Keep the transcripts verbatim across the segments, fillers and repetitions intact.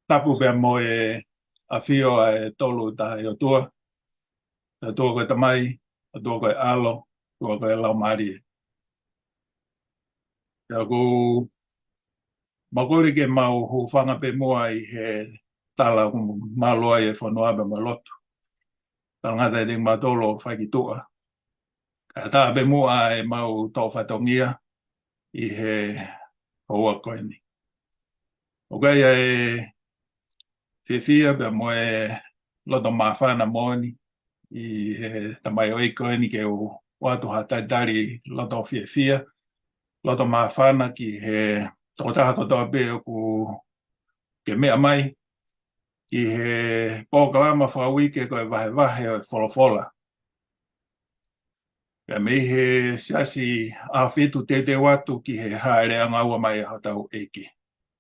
tapu pea mo e ʻafio ʻa e Tolu Tahaʻi ʻOtua, ʻOtua ko e Tamai, ʻOtua ko e ʻAlo, ʻOtua ko e Laumālie. Pea ʻoku mau kole ke mau hūfanga pē muʻa ʻi he tala ʻoku malu ai e fonua pea mo e lotu. Talangata ʻiate kimautolu ʻo fai ki tuʻa. Kae ʻatā pē muʻa ʻemau tō fatongia ʻi he houa ko eni. ʻOku ʻi ai e fiefia pea mo e loto māfana moʻoni ʻi he tamaioʻeiki ko eni ke u ʻoatu ha talitali loto fiefia, loto māfana ki he tokotaha kotoa pē ʻoku ke meʻa mai ki he polokalama fakauike ko e vahevahe ʻo e folofola. Pea mei he siasi ʻAhofitu teuteu atu ki he hāʻele ʻanga ua mai ʻa hotau ʻEiki.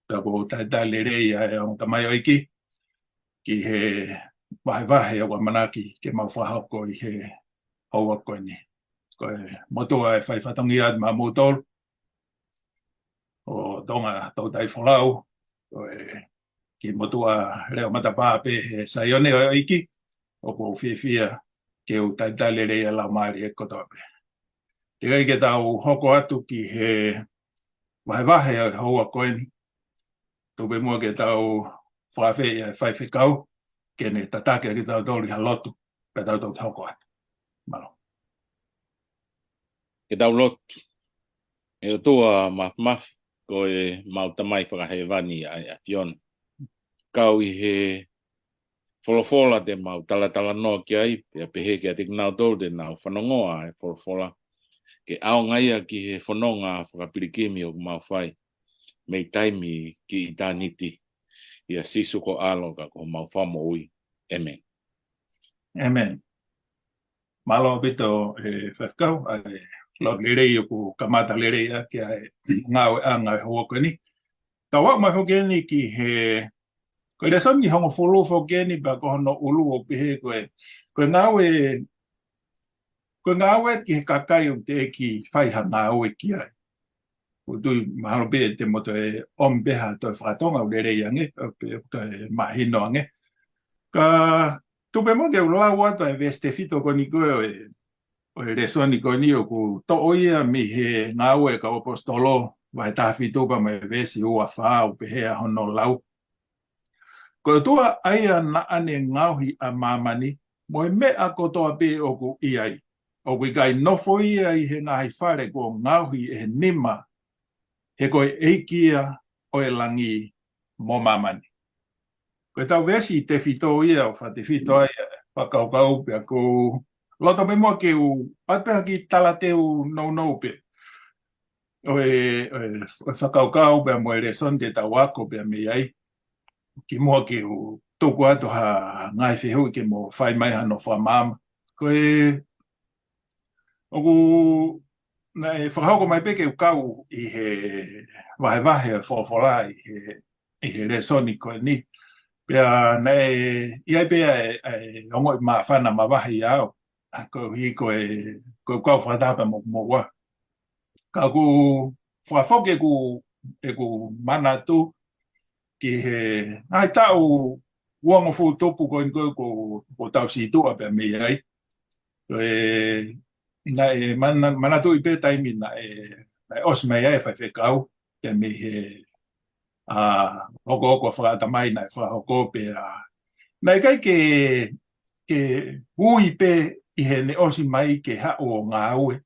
Pea ʻoku ou talitali lelei ʻa e ongo tamaioʻeiki ki he vahevahe ʻoku ʻamanaki ke mau fakahoko ʻi he houa ko eni. Ko e motuʻa e fai fatongia atu maʻa moutolu ʻo Tonga Toutai Folau, ko e kiʻi motuʻa leʻo matapā pē he Saione ʻo e ʻEiki, ʻoku ou fiefia ke u talitali lelei ʻa e laumālie kotoa pē. Teʻeki ai ke tau hoko atu ki he vahevahe ʻo e houa ko eni, tuku pē muʻa ke tau fakaafeʻi ʻa e faifekau ke ne tataki ʻa kitautolu ʻi ha lotu, pea tau toki hoko atu. Mālō. Ke tau lotu. ʻE ʻOtua Māfimafi, ko e mau Tamai fakahēvani ʻa e ʻAfiona. Kau ʻi he folofola te mau talatalanoa ki ai, pea pehē kiate kinautolu te nau fanongoa e folofola, ke ʻaonga ia ki he fononga fakapilikimi ʻoku mau fai mei taimi ki ʻitāniti. ʻIa Sīsū ko e ʻAlo ka ko homau Fakamoʻui. ʻĒmeni. ʻĒmeni. Mālō ʻaupito e faifekau, ʻa e lotu lelei ʻoku kamata lelei ʻaki ʻa e ngāueʻanga e houa ko eni. Tau aʻu mai foki eni ki he, ko e lēsoni hongofulu foki eni pea ko hono ʻulu ʻoku pehē ko e, ko e ngāue, ko e ngāue ki he kakai ʻoku teʻeki fai ha ngāue ki ai. ʻOku ou tui mahalo pē te mo toe ʻomi pē ha toe fakatonga ʻoku lelei ange, ʻo pē ʻoku toe mahino ange. Ka tuku pē muʻa ke u lau atu ʻa e veesi tefito ko eni ko ē ʻo e, ʻo e lēsoni ko eni ʻoku toʻo ia mei he Ngāue ʻa e Kau ʻAposetolo, vahe taha fitu pea mo e veesi ua fā ʻoku pehē ʻa hono lau. Ko e ʻOtua ʻa ia naʻa ne ngaohi ʻa māmani, mo e meʻa kotoa pē ʻoku ʻi ai. ʻOku ʻikai nofo ia ʻi he ngaahi fale kuo ngaohi ʻe he nima, he ko e ʻEiki ia ʻo e langi mo māmani. Ko e tau veesi tefito ia ʻoku fakatefito ai ʻa e fakakaukau pea ʻoku ou loto pē muʻa ke u ʻoatu pē ha kiʻi talateu nounou pē ʻo e, ʻo e, ʻo e fakakaukau pea mo e lēsoni te tau ako pea mei ai. Kimuʻa ke u tuku atu ha ngaahi fehuʻi ke mo fai mai hano fakamaama. Ko e, ʻoku, naʻe fakahoko mai pē ke u kau ʻi he vahevahe ʻo e folofola ʻi he, ʻi he lēsoni ko eni. Pea naʻe ʻi ai pē ʻa e, ʻa e ongoʻi māfana mavahe ʻiate au. ʻA, koeʻuhi ko e, ko e kau fakataha pea mo, mo ua. Ka ʻoku fakafoki ʻeku, ʻeku manatu ki he ngaahi taʻu uangofulu tupu ko eni ko ē ʻoku, ʻoku tau situʻa pea mei ai. Ko e, naʻe mana-, manatuʻi pē taimi naʻe, naʻe ʻosi mai ai e faifekau, pea mei he, ʻa, hokohoko fakaʻatamai naʻe fakahoko pea, naʻe ʻikai ke, ke ui pē ʻi heʻene ʻosi mai ke haʻu ʻo ngāue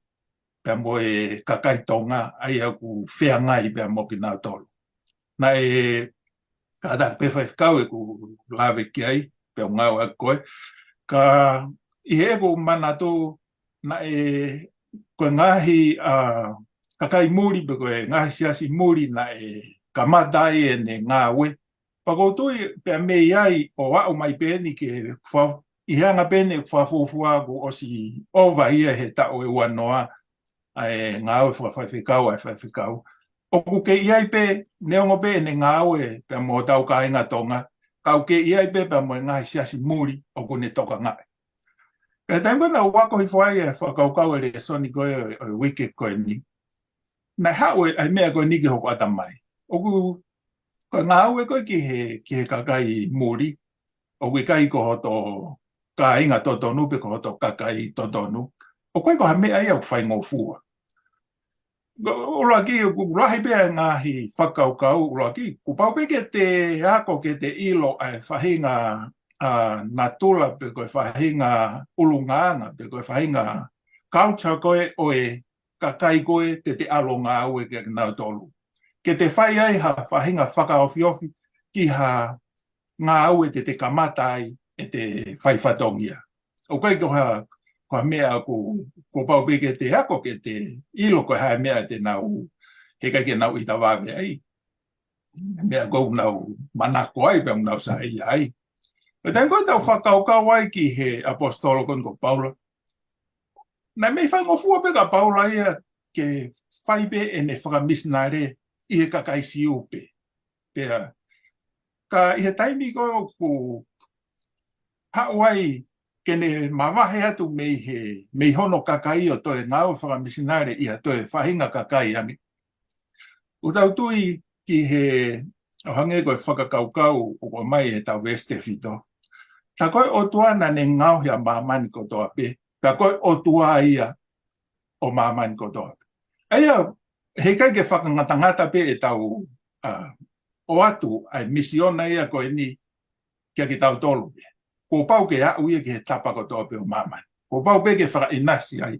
pea mo e kakai Tonga, ʻa ia ʻoku feangai pea mo kinautolu. Naʻe kātaki pē faifekau ʻeku lave ki ai, pea u ngāueʻaki koe. Ka ʻi heʻeku manatu, naʻe ko e ngaahi, ʻa, kakai muli pe ko e ngaahi siasi muli naʻe kamata ai ʻene ngāue. Pea ʻoku ou tui pea mei ai ʻo aʻu mai pē eni ke fa-, ʻi he anga pē eni ʻeku fakafuofua kuo ʻosi ʻova ia he taʻu ʻe uanoa ʻa e ngāue fakafaifekau ʻa e faifekau. ʻOku kei ʻi ai pē, neongo pē ʻene ngāue pea mo hotau kāinga Tonga, ka ʻoku kei ʻi ai pē pea mo e ngaahi siasi muli ʻoku ne tokangaʻi. Ka ʻi he taimi ko ē naʻa ku ako hifo ai e fakakaukau e lēsoni ko ē ʻo e, ʻo e uike ko eni, naʻe haʻu e, ʻa e meʻa ko eni ki hoku ʻatamai. ʻOku Ko e ngāue ko ē ki he, ki he kakai muli, ʻoku ʻikai ko hoto kāinga totonu pe ko hoto kakai totonu. ʻOku ʻikai ko ha meʻa ia ʻoku faingofua. ʻUluaki, ʻoku lahi pē ʻa e ngaahi fakakaukau, ʻuluaki, kuo pau pē ke te ako ke te ʻilo ʻa e faʻahinga, ʻa, natula pe ko e faʻahinga ʻulungaanga pe ko e faʻahinga culture ko ē ʻo e kakai ko ē te te ʻalu ʻo ngāue kia kinautolu. Ke te fai ai ha faʻahinga fakaofiofi ki ha ngāue te te kamata ai ʻete fai fatongia. ʻOku ʻikai ko ha, ko ha meʻa ʻoku, kuo pau pē ke te ako ke te ʻilo ko e hā e meʻa te nau, heʻikai ke nau ʻita vave ai. Meʻa ʻoku nau manako ai, pea nau saiʻia ai. Pea taimi ko ē tau fakakaukau ai ki he ʻaposetolo ko eni ko Paula. Naʻe mei faingofua pē kia Paula ia ke fai pē ʻene fakamisinale ʻi he kakai Siu pē. Pea, ka ʻi he taimi ko ē ʻoku haʻu ai ke ne mavahe atu mei he, mei hono kakai ʻo toe ngāue fakamisinale ʻi ha toe faʻahinga kakai ange. ʻOku tau tui ki he, ʻo hangē ko e fakakaukau ʻoku ʻomai ʻe he tau veesi tefito. Tā ko e ʻOtua naʻa ne ngaohi ʻa māmani kotoa pē. Tā ko e ʻOtua ia ʻo māmani kotoa pē. ʻA ia, heʻikai ke fakangatangata pē ʻetau, ʻa, ʻoatu ʻa e misiona ia ko eni kia kitautolu pē. Kuo pau ke aʻu ia ki he tapa kotoa pē ʻo māmani. Kuo pau pē ke fakaʻinasi ai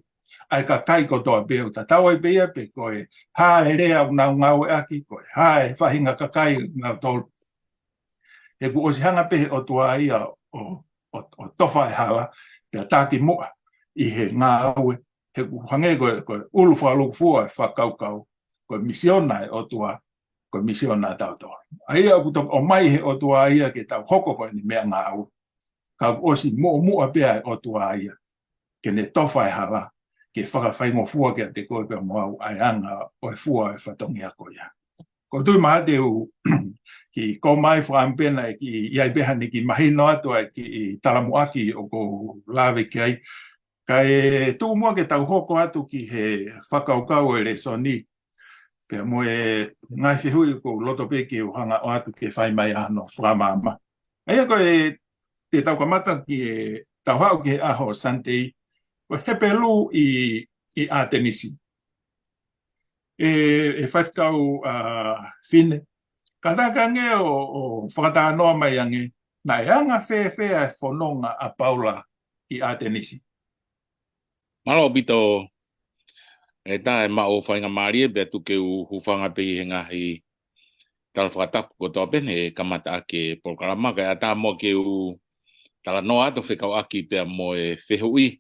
ʻa e kakai kotoa pē, ʻo tatau ai pē ia pe ko e hā e lea ʻoku nau ngāueʻaki, ko e hā e faʻahinga kakai ʻoku nau tolu. He kuo ʻosi hanga pē he ʻOtua ia ʻo, ʻo, ʻo tofa e hala, pea taki muʻa ʻi he ngāue, he ʻoku hangē ko e, ko e ʻulu fakalūkufua e fakakaukau, ko e misiona e ʻOtua, ko e misiona tautolu. ʻA ia ʻoku toki ʻomai he ʻOtua ia ke tau hoko ko eni meʻangāue. Ka ʻoku ʻosi muʻomuʻa pē ʻa e ʻOtua ia ke ne tofa e hala, ke fakafaingofua kiate koe pea mo au ʻa e anga ʻo e fua e fatongia ko ia. Ko e tui mahalo te u kiʻi kau mai fakaʻamu pē naʻe kiʻi ʻi ai pē haʻane kiʻi mahino atu ʻa e kiʻi talamuʻaki ʻoku ou lave ki ai. Kae tuku muʻa ke tau hoko atu ki he fakakaukau e lēsoni. Pea mo e ngaahi fehuʻi ʻoku ou loto pē ke u hanga ʻo ʻoatu ke fai mai ʻa hono fakamaama. ʻA ia ko e, te tau kamata ki he, tau haʻu ki he ʻaho Sunday, ko e Hepelū ʻi, ʻi ʻAtenisi. ʻE, ʻe Faifekau, ʻa, Fine. Kātaki ange ʻo, ʻo fakatalanoa mai ange, naʻe anga fēfē ʻa e fononga ʻa Paula ʻi ʻAtenisi. Mālō ʻaupito, ʻe tā e maʻu faingamālie pea tuku ke u hūfanga pē ʻi he ngaahi tala fakatapu kotoa pē ʻi he kamataʻaki e polokalama, kae ʻatā muʻa ke u talanoa atu fekauʻaki pea mo e fehuʻi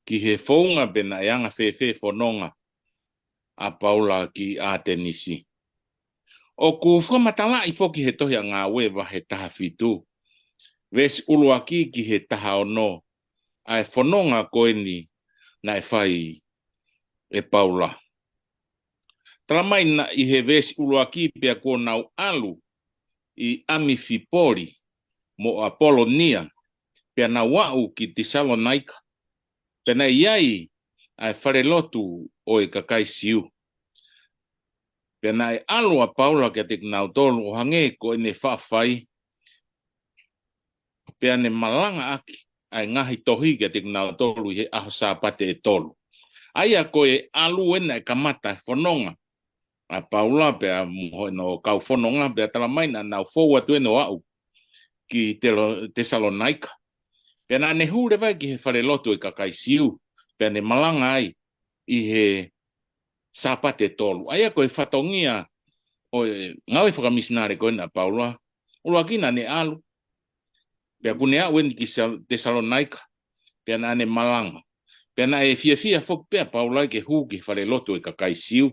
ki he founga pe naʻe anga fēfē fononga ʻa Paula ki ʻAtenisi. ʻOku fakamatalaʻi foki he tohi ʻa Ngāue vahe taha fitu, veesi ʻuluaki ki he taha ono, ʻa e fononga ko eni naʻe fai ʻe Paula. Tala mai naʻe ʻi he veesi ʻuluaki pea kuo nau ʻalu ʻi ʻAmifipoli mo ʻApolonia, pea nau aʻu ki Tesalonaika. Pea naʻe ʻi ai ʻa e falelotu ʻo e kakai Siu. Pea naʻe ʻalu ʻa Paula kiate kinautolu ʻo hangē ko ʻene faʻa fai, pea ne malangaʻaki ʻa e ngaahi tohi kiate kinautolu ʻi he ʻaho Sāpate ʻe tolu. ʻA ia ko e ʻalu eni naʻe kamata e fononga ʻa Paula pea mo hono kau fononga, pea tala mai naʻa nau fou atu eni ʻo aʻu ki Telo-, Tesalonaika. Pea naʻa ne hū leva ai ki he falelotu ʻo e kakai Siu, pea ne malanga ai ʻi he Sāpate ʻe tolu. ʻA ia ko e fatongia ʻo e ngāue fakamisinale ko ena ʻa Paula, ʻuluaki naʻa ne ʻalu, pea kuo ne aʻu eni ki Sa-, Tesalonaika, pea naʻa ne malanga. Pea naʻe fiefia foki pē ʻa Paula ke hū ki he falelotu ʻo e kakai Siu.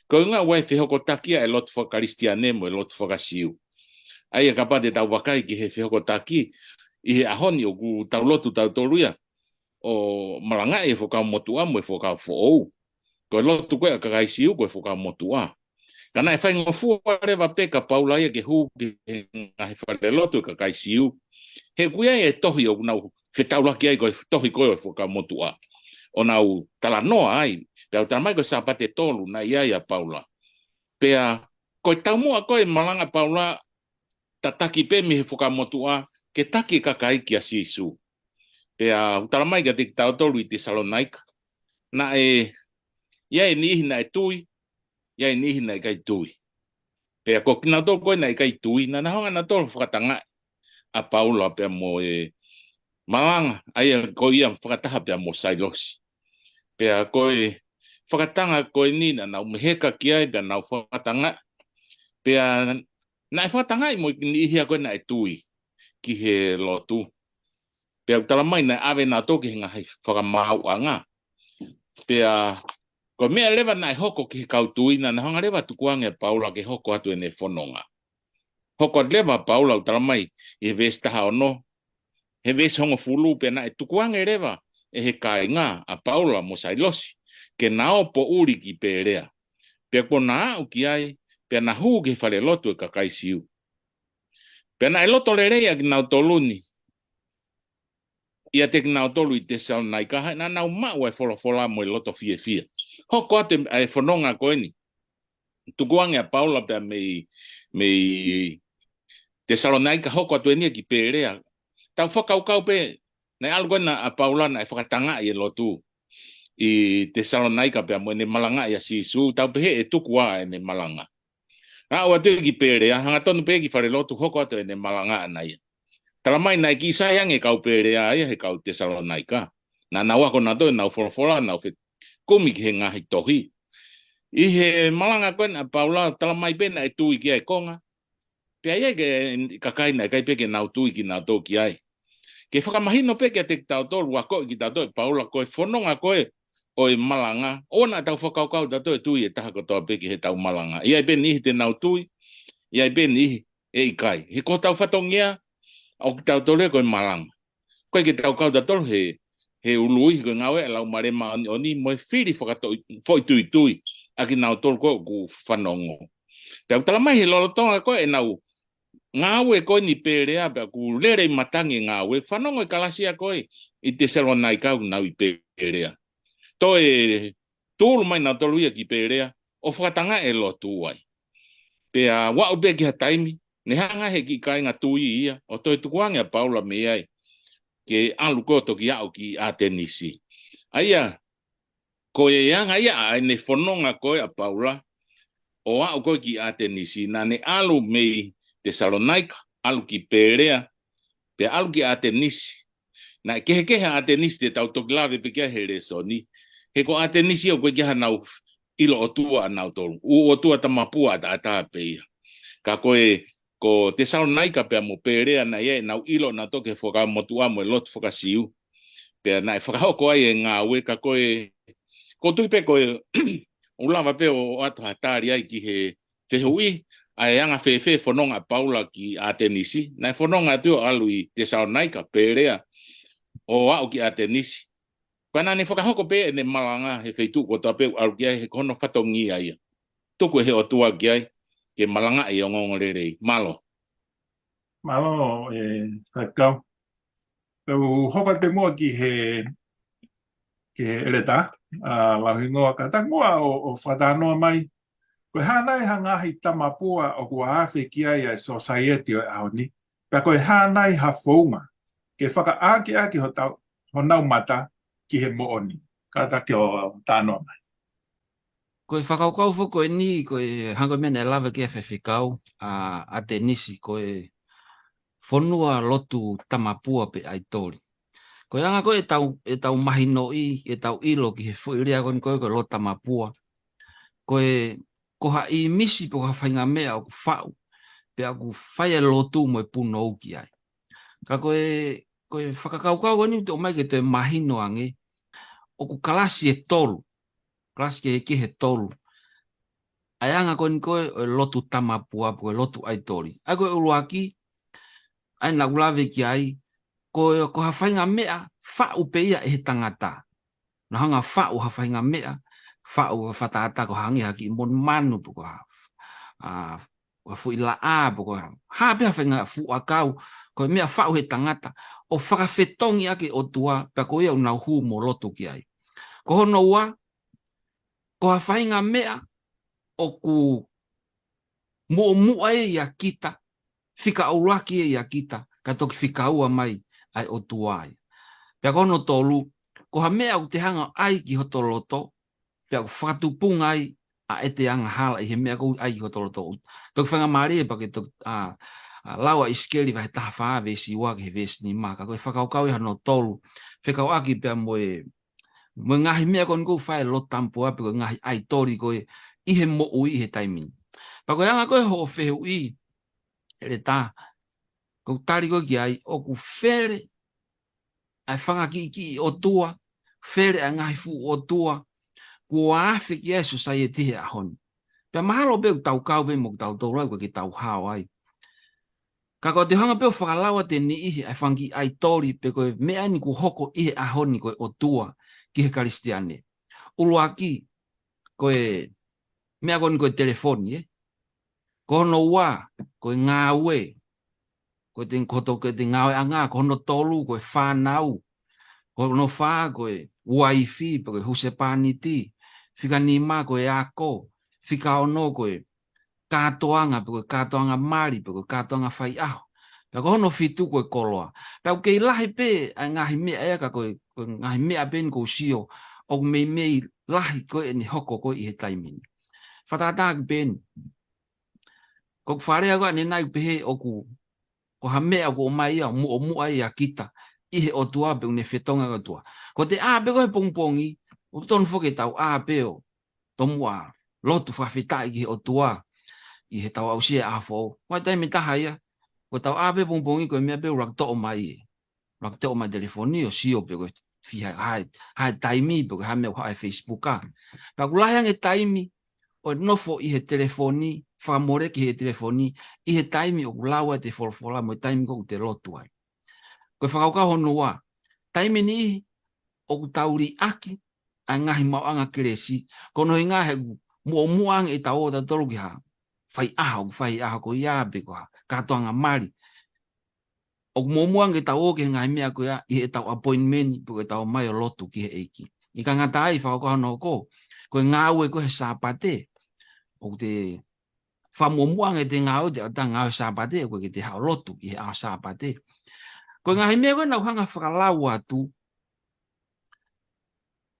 Ko e ʻuhinga ʻoku ʻi ai e fehokotaki ʻa e lotu fakakalisitiane mo e lotu fakasiu. ʻA ia kapau te tau vakai ki he fehokotaki ʻi he ʻaho ni ʻoku tau lotu tautolu ia ʻo malangaʻi e Fuakava Motuʻa mo e Fuakava Foʻou. Ko e lotu ko ē ʻa e kakai Siu ko e Fuakava Motuʻa. Ka naʻe faingofua leva pē kia Paula ia ke hū ki he ngaahi falelotu ʻo e kakai Siu. He ʻoku ʻi ai e tohi ʻoku nau fetaulaki ai, ko e tohi ko ē ʻo e Fuakava Motuʻa. ʻO nau talanoa ai, pea ʻoku tala mai ko e Sāpate ʻe tolu naʻe ʻi ai ʻa Paula. Pea Ko e taumuʻa ko ē e malanga ʻa Paula, tataki pē mei he Fuakava Motuʻa ke taki e kakai kia Sīsū. Pea ʻoku tala mai kiate kitautolu ʻi Tesalonaika, naʻe ʻi ai e niʻihi naʻe tui, ʻi ai e niʻihi naʻe ʻikai tui. Pea ko kinautolu ko ē naʻe ʻikai tui, naʻa nau hanga nautolu ʻo fakatangaʻi ʻa Paula pea mo e malanga, ʻa ia ko ia fakataha pea mo Sailosi. Pea ko e fakatanga ko eni naʻa nau meheka ki ai pea nau fakatangaʻi. Pea naʻe fakatangaʻi mo e niʻihi ia ko ē naʻe tui ki he lotu. Pea ʻoku tala mai naʻe ʻave nautolu ki he ngaahi fakamaauʻanga. Pea ko e meʻa leva naʻe hoko ki he kau tui, naʻa nau hanga leva ʻo tukuange ʻa Paula ke hoko atu ʻene fononga. Hoko atu leva ʻa Paula, ʻoku tala mai ʻi he veesi taha ono, he veesi hongofulu, pea naʻe tukuange leva ʻe he kāinga ʻa Paula mo Sailosi ke na ō poʻuli ki Pēlea. Pea kuo na aʻu ki ai, pea na hū ki he falelotu ʻo e kakai Siu. Pea naʻe loto lelei ʻa kinautolu ni ʻiate kinautolu ʻi Tesalonaika, he naʻa nau maʻu ʻa e folofola mo e loto fiefia. Hoko atu ʻa e fononga ko eni, tukuange ʻa Paula pea mei, mei Tesalonaika, hoko atu eni ia ki Pēlea. Tau fakakaukau pē, naʻe ʻalu ko ena ʻa Paula naʻe fakatangaʻi e lotu ʻi Tesalonaika pea mo ʻene malangaʻi ʻa Sīsū, tau pehē ʻe tuku ā ʻene malanga. Aʻu atu ki Pēlea, hangatonu pē ki falelotu, hoko atu ʻene malanga ʻana ia. Tala mai naʻe kiʻi sai ange e kau Pēlea ia he kau Tesalonaika. Naʻa nau ako nautolu ʻenau folofola, nau fekumi ki he ngaahi tohi. ʻI he malanga ko ena ʻa Paula, tala mai pē naʻe tui ki ai e konga. Pea ʻi ai e kakai naʻe ʻikai pē ke nau tui kinautolu ki ai. Ke fakamahino pē kiate kitautolu, akoʻi kitautolu ʻe Paula, ko e fononga ko ē ʻo e malanga, ʻoua naʻa tau fakakaukau tautolu ʻe tui e taha kotoa pē ki heʻetau malanga. ʻI ai pē niʻihi te nau tui, ʻi ai pē niʻihi ʻe ʻikai. He ko hotau fatongia ʻo kitautolu ia ko e malanga. ʻOku ʻikai ke tau kau tautolu he, he ului, ko e ngāue ʻa e Laumālie Māʻoniʻoni mo e fili fakatoʻi, foʻituitui ʻa kinautolu ko ē ʻoku fanongo. Pea ʻoku tala mai he lolotonga ko ē ʻenau ngāue ko eni ʻi Pēlea, pea ʻoku lele ʻi matangi e ngāue, fanongo e kalasia ko ē ʻi Tesalonaika ʻoku nau ʻi Pēlea. Toe tūʻulu mai nautolu ia ki Pēlea ʻo fakatangaʻi e lotu ai. Pea ʻoku aʻu pē ki ha taimi, ne hanga he kiʻi kāinga tui ia ʻo toe tukuange ʻa Paula mei ai ke ʻalu ko ē ʻo toki aʻu ki ʻAtenisi. ʻA ia, ko e anga ia ʻa ʻene fononga ko ē ʻa Paula ʻo aʻu ko ē ki ʻAtenisi, naʻa ne ʻalu mei Tesalonaika, ʻalu ki Pēlea, pea ʻalu ki ʻAtenisi. Naʻe kehekehe ʻa ʻAtenisi, te tau toki lave pē ki ai he lēsoni. He ko ʻAtenisi ʻoku ʻikai ke ʻi ai hanau ʻilo ʻotua ʻanautolu. ʻŪ ʻotua tamapua ʻataʻatā pē ia. Ka ko e, ko Tesalonaika pea mo Pēlea naʻe ʻi ai ʻenau ʻilo nautolu ki he Fuakava Motuʻa mo e lotu faka-Siu. Pea naʻe fakahoko ai e ngāue, ka ko e, ʻoku ou tui pē ko e, ʻoku lava pē ʻo ʻoatu ha tali ai ki he fehuʻi, ʻa e anga fēfē e fononga ʻa Paula ki ʻAtenisi, naʻe fononga atu ʻo ʻalu ʻi Tesalonaika, Pēlea, ʻo aʻu ki ʻAtenisi. Pea naʻa ne fakahoko pē ʻene malanga he feituʻu kotoa pē ʻoku ʻalu ki ai he ko hono fatongia ia. Tuku ʻe he ʻOtua ki ai, ke malangaʻi e ongoongolelei. Mālō. Mālō, ē, Faifekau. Tau hoko atu muʻa ki he, ki he ʻeletā, ʻa, Lauhingoa, ka tau muʻa ʻo, ʻo fakatalanoa mai. Ko e hā nai ha ngaahi tamapua ʻoku ʻafe ki ai ʻa e sōsaieti ʻo e ʻaho ni? Pea ko e hā nai ha founga ke fakaʻakiʻaki hotau, honau mata ki he moʻoni? Kātaki ʻo talanoa mai. Ko e fakakaukau foki ko eni, ko e hangē ko e meʻa naʻe lave ki ai e Faifekau, ʻa, ʻAtenisi, ko e fonua lotu tamapua pe ʻaitoli. Ko e anga ko ē ʻetau, ʻetau mahinoʻi, ʻetau ʻilo ki he foʻi lea ko eni ko e, ko e lotu tamapua. Ko e, ko ha ʻīmisi pe ko ha faʻahinga meʻa ʻoku faʻu, pea ʻoku fai e lotu mo e punou ki ai. Ka ko e, ko e fakakaukau ko eni ʻoku ʻomai ke toe mahino ange, ʻoku kalasi ʻe tolu, kalasi kehekehe ʻe tolu ʻa e anga ko eni ko e ʻo e lotu tamapua pe ko e lotu ʻaitoli. ʻA ia ko e ʻuluaki, ʻa ia naʻa ku lave ki ai, ko e, ko ha faʻahinga meʻa faʻu pē ia ʻe he tangata. Naʻa nau hanga ʻo faʻu ha faʻahinga meʻa, faʻu e fakatātā ko e hangē ha kiʻi monumanu pe ko ha, ʻa, ko ha foʻi laʻā pe ko ha, hā pē ha faʻahinga fuʻu ʻakau, ko e meʻa faʻu ʻe he tangata, ʻo fakafetongi ʻaki e ʻOtua, pea ko ia ʻoku nau hū mo lotu ki ai. Ko hono ua, ko ha faʻahinga meʻa ʻoku muʻomuʻa ia ʻia kita, fika ʻuluaki ia ʻia kita, kae toki fika ua mai ʻa e ʻOtua ia. Pea ko hono tolu, ko ha meʻa ʻoku te hanga ʻo ʻai ki hoto loto, pea ʻoku fakatupunga ai ʻa ʻete angahala ʻi he meʻa ʻoku ʻai ki hoto loto. Toki faingamālie pea ke toki, ʻa, ʻa, lau ʻa ʻIsikeli vahe taha fā veesi ua ki he veesi nima, ka ko e fakakaukau ia hono tolu, fekauʻaki pea mo e, mo e ngaahi meʻa ko eni ʻoku fai ʻe Lotu Tamupoa pe ko e ngaahi ʻaitoli ko ē ʻi he moʻui ʻi he taimi ni. Pea ko e anga ko ē hoʻo fehuʻi, ʻEletā, ʻoku ou tali ko ē ki ai, ʻoku fele ʻa e fanga kiʻi kiʻi ʻotua, fele ʻa e ngaahi fuʻu ʻotua, kuo afe ki ai e sōsaieti he ʻaho ni. Pea mahalo pē ʻoku tau kau pē mo kitautolu ai, ʻoku ʻikai ke tau hao ai. Ka ko e te hanga pē ʻo fakalau atu e niʻihi ʻa e fanga kiʻi ʻaitoli pe ko e meʻa eni kuo hoko ʻi he ʻaho ni ko e ʻotua ki he Kalisitiane. ʻUluaki, ko e meʻa ko eni ko e telefoni, ē? Ko hono ua, ko e ngāue, ko e te, ko hoto, ko e te ngāueʻanga, ko hono tolu, ko e fānau, ko hono fā, ko e uaifi, pe ko e husepāniti, fika nima, ko e ako, fika ono, ko e kātoanga, pe ko e kātoanga mali, pe ko e kātoanga faiʻaho. Pea ko hono fitu, ko e koloa. Pea ʻoku kei lahi pē ʻa e ngaahi meʻa ia ka ko e, ko e ngaahi meʻa pē eni ʻoku ou sio, ʻoku meimei lahi ko ē ʻene hoko ko ē ʻi he taimi ni. Fakatātā ki pē eni. Ko ʻeku fakalea ko ē ʻanenai ʻoku pehē ʻoku, ko ha meʻa ʻoku ʻomai ia, muʻomuʻa ia ʻia kita, ʻi he ʻOtua pe ʻoku ne fetongi ʻa e ʻOtua. Ko ʻete ʻā pē ko ē he pongipongi, ʻoku totonu foki ke tau ʻā pē ʻo tomuʻa lotu fakafetaʻi ki he ʻOtua, ʻi heʻetau aʻusia e ʻaho foʻou. Ko e taimi ʻe taha ia, ko ʻetau ʻā pē pongipongi ko e meʻa pē ʻoku laki toʻo mai ē. Laki toʻo mai e telefoni ʻo sio pe ko e fiha, ha e, ha e taimi pe ko e hā e meʻa ʻoku haʻu he Facebook ā. Ka ʻoku lahi ange e taimi ʻo e nofo ʻi he telefoni, fakamoleki he telefoni, ʻi he taimi ʻoku lau ai ʻete folofola mo e taimi ko ē ʻoku te lotu ai. Ko e fakakaukau hono ua, taimi ʻe niʻihi ʻoku tau liʻaki ʻa e ngaahi maʻuʻanga kelesi, ko hono ʻuhinga he ʻoku muʻomuʻa ange ʻetau ō tautolu ki ha faiʻaho, ʻoku fai he ʻaho ko ia pe ko ha kātoanga mali. ʻOku muʻomuʻa ange ʻetau ō ki he ngaahi meʻa ko ia ʻi heʻetau appointment pe ko ʻetau ō mai ʻo lotu ki he ʻEiki. ʻIkai ngata ai, fakakaukau hono hoko, ko e ngāue ko ē he Sāpate, ʻoku te fakamuʻomuʻa ange ʻete ngāue, te ʻatā ngāue Sāpate, ʻoku ʻikai ke te haʻu ʻo lotu ʻi he ʻaho Sāpate. Ko e ngaahi meʻa ko ē naʻá ku hanga ʻo fakalau atu,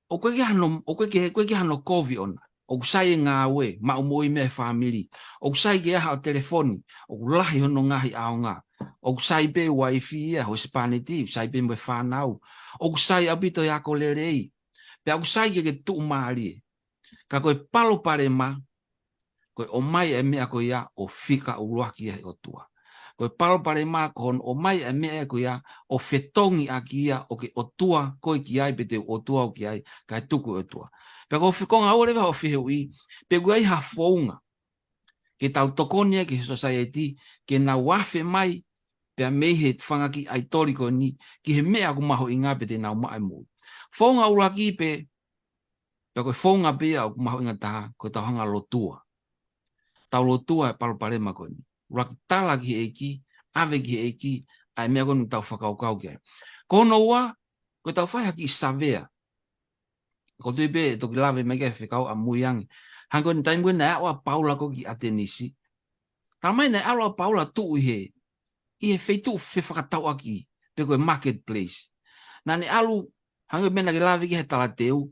ʻoku ʻikai ke hano, ʻoku ʻikai ke, ʻoku ʻikai ke hano kovi ʻona. ʻOku sai e ngāue, maʻu moʻui mei he fāmili. ʻOku sai ke ʻi ai haʻo telefoni, ʻoku lahi hono ngaahi ʻaonga. ʻOku sai pē uaifi ia, husepāniti, ʻoku sai pē mo e fānau. ʻOku sai ʻaupito e ako lelei. Pea ʻoku sai ke ke tuʻumālie. Ka ko e palopalema, ko e ʻomai e meʻa ko ia ʻo fika ʻuluaki ia he ʻOtua. Ko e palopalema ko hono ʻomai e meʻa ko ia ʻo fetongi ʻaki ia ʻoku ke ʻOtua koe ki ai pe te u ʻOtua au ki ai, kae tuku e ʻOtua. Pea ko e fekonga ua leva hoʻo fehuʻi, pe ʻoku ʻi ai ha founga ke tau tokoni ai ki he sōsaieti, ke nau afe mai, pea mei he fanga kiʻi ʻaitoli ko eni, ki he meʻa ʻoku mahuʻinga pe te nau maʻu e moʻui. Founga ʻuluaki pē, pea ko e founga pē ia ʻoku mahuʻinga taha, ko ʻetau hanga ʻo lotua. Tau lotua e palopalema ko eni. ʻUluaki tala ki he ʻEiki, ʻave ki he ʻEiki, ʻa e meʻa ko eni ʻoku tau fakakaukau ki ai. Ko hono ua, ko ʻetau fai ha kiʻi savea. ʻOku ou tui pē ʻe toki lave mai ki ai e fekau ʻamui ange. Hangē ko e taimi ko ē naʻe aʻu ai ʻa Paula ko ē ki ʻAtenisi. Talamai naʻe ʻalu ʻa Paula ʻo tuʻu ʻi he, ʻi he feituʻu fefakatauʻaki, pe ko e marketplace. Naʻá ne ʻalu, hangē ko e meʻa naʻá ke lave ki ai he talateu,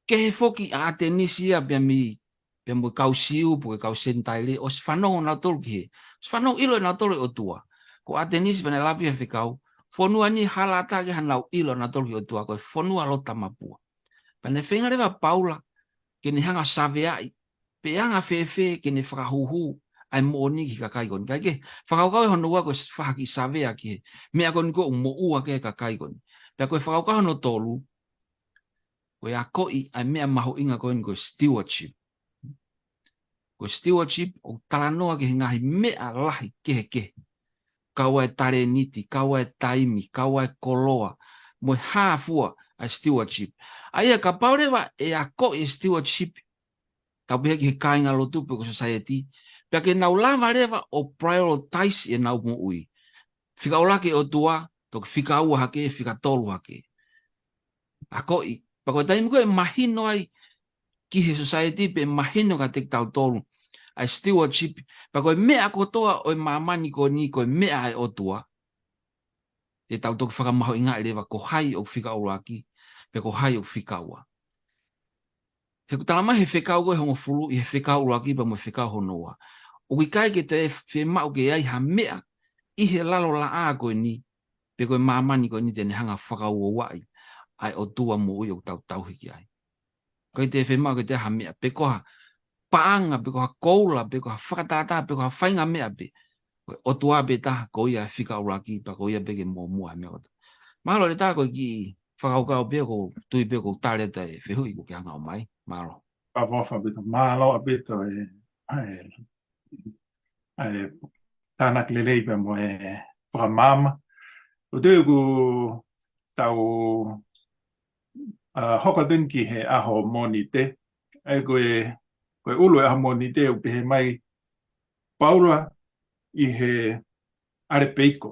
kehe foki ʻa ʻAtenisi ia pea mei, pea mo e kau Siu, pe ko e kau Senitaile, ʻosi fanongo nautolu ki he, ʻosi fanongo ʻilo nautolu e ʻOtua. Ko ʻAtenisi pea naʻe lave he fekau, fonua ni hala ʻatā ke hanau ʻilo nautolu ki he ʻOtua, ko e fonua loto tamapua. Pea naʻe feinga leva ʻa Paula, ke ne hanga ʻo saveaʻi, pe anga fēfē ke ne fakahūhū ʻa e moʻoni ki he kakai ko eni. Kae kehe, fakakaukau ia hono ua ko e fai ha kiʻi savea ki he meʻa ko eni ʻoku moʻua ki ai e kakai ko eni. Pea ko e fakakaukau hono tolu, ko e akoʻi ʻa e meʻa mahuʻinga ko eni ko e stewardship. Ko e stewardship ʻoku talanoa ki he ngaahi meʻa lahi kehekehe. Kau ai e talēniti, kau ai e taimi, kau ai e koloa, mo e hā fua ʻa e stewardship. ʻA ia kapau leva ʻe akoʻi e stewardship, tau pehē ki he kāingalotu pe ko e society, pea ke nau lava leva ʻo prioritize ʻenau moʻui. Fika ʻuluaki e ʻOtua, toki fika ua hake, fika tolu hake. Akoʻi, pea ko e taimi ko ē ʻe mahino ai ki he society pe mahino kiate kitautolu. ʻa e stewardship, pea ko e meʻa kotoa ʻo e māmani ko eni ko e meʻa ʻa e ʻOtua. Te tau toki fakamahuʻingaʻi leva ko hai ʻoku fika ʻuluaki, pe ko hai ʻoku fika ua. He ʻoku tala mai he fekau ko ē hongofulu, ʻi he fekau ʻuluaki pea mo e fekau hono ua, ʻoku ʻikai ke toe fiemaʻu ke ʻi ai ha meʻa ʻi he lalo laʻā ko eni, pe ko e māmani ko eni te ne hanga fakauouaʻi ʻa e ʻOtua moʻui ʻoku tau tauhi ki ai. ʻIkai toe fiemaʻu ke toe ʻi ai ha meʻa, pe ko ha paʻanga, pe ko ha koula, pe ko ha fakatātā, pe ko ha faʻahinga meʻa pē. Ko e ʻOtua pē taha, ko ia ʻe fika ʻuluaki, pea ko ia pē ke muʻomuʻa he meʻa kotoa. Mālō ʻEletā, ko e kiʻi fakakaukau pē, ʻoku ou tui pē ʻoku ou tali atu e fehuʻi kuo ke hanga ʻo ʻomai. Mālō. Fakaʻofoʻofa ʻaupito, mālō ʻaupito e, e, e tānaki lelei pea mo e fakamaama. ʻOku ou tui ʻoku tau, ʻa, hoko atu eni ki he ʻaho Mōnite. ʻA ia ko e, ko e ʻulu e ʻaho Mōnite ʻoku pehē mai Paula ʻi he ʻAlepeiko.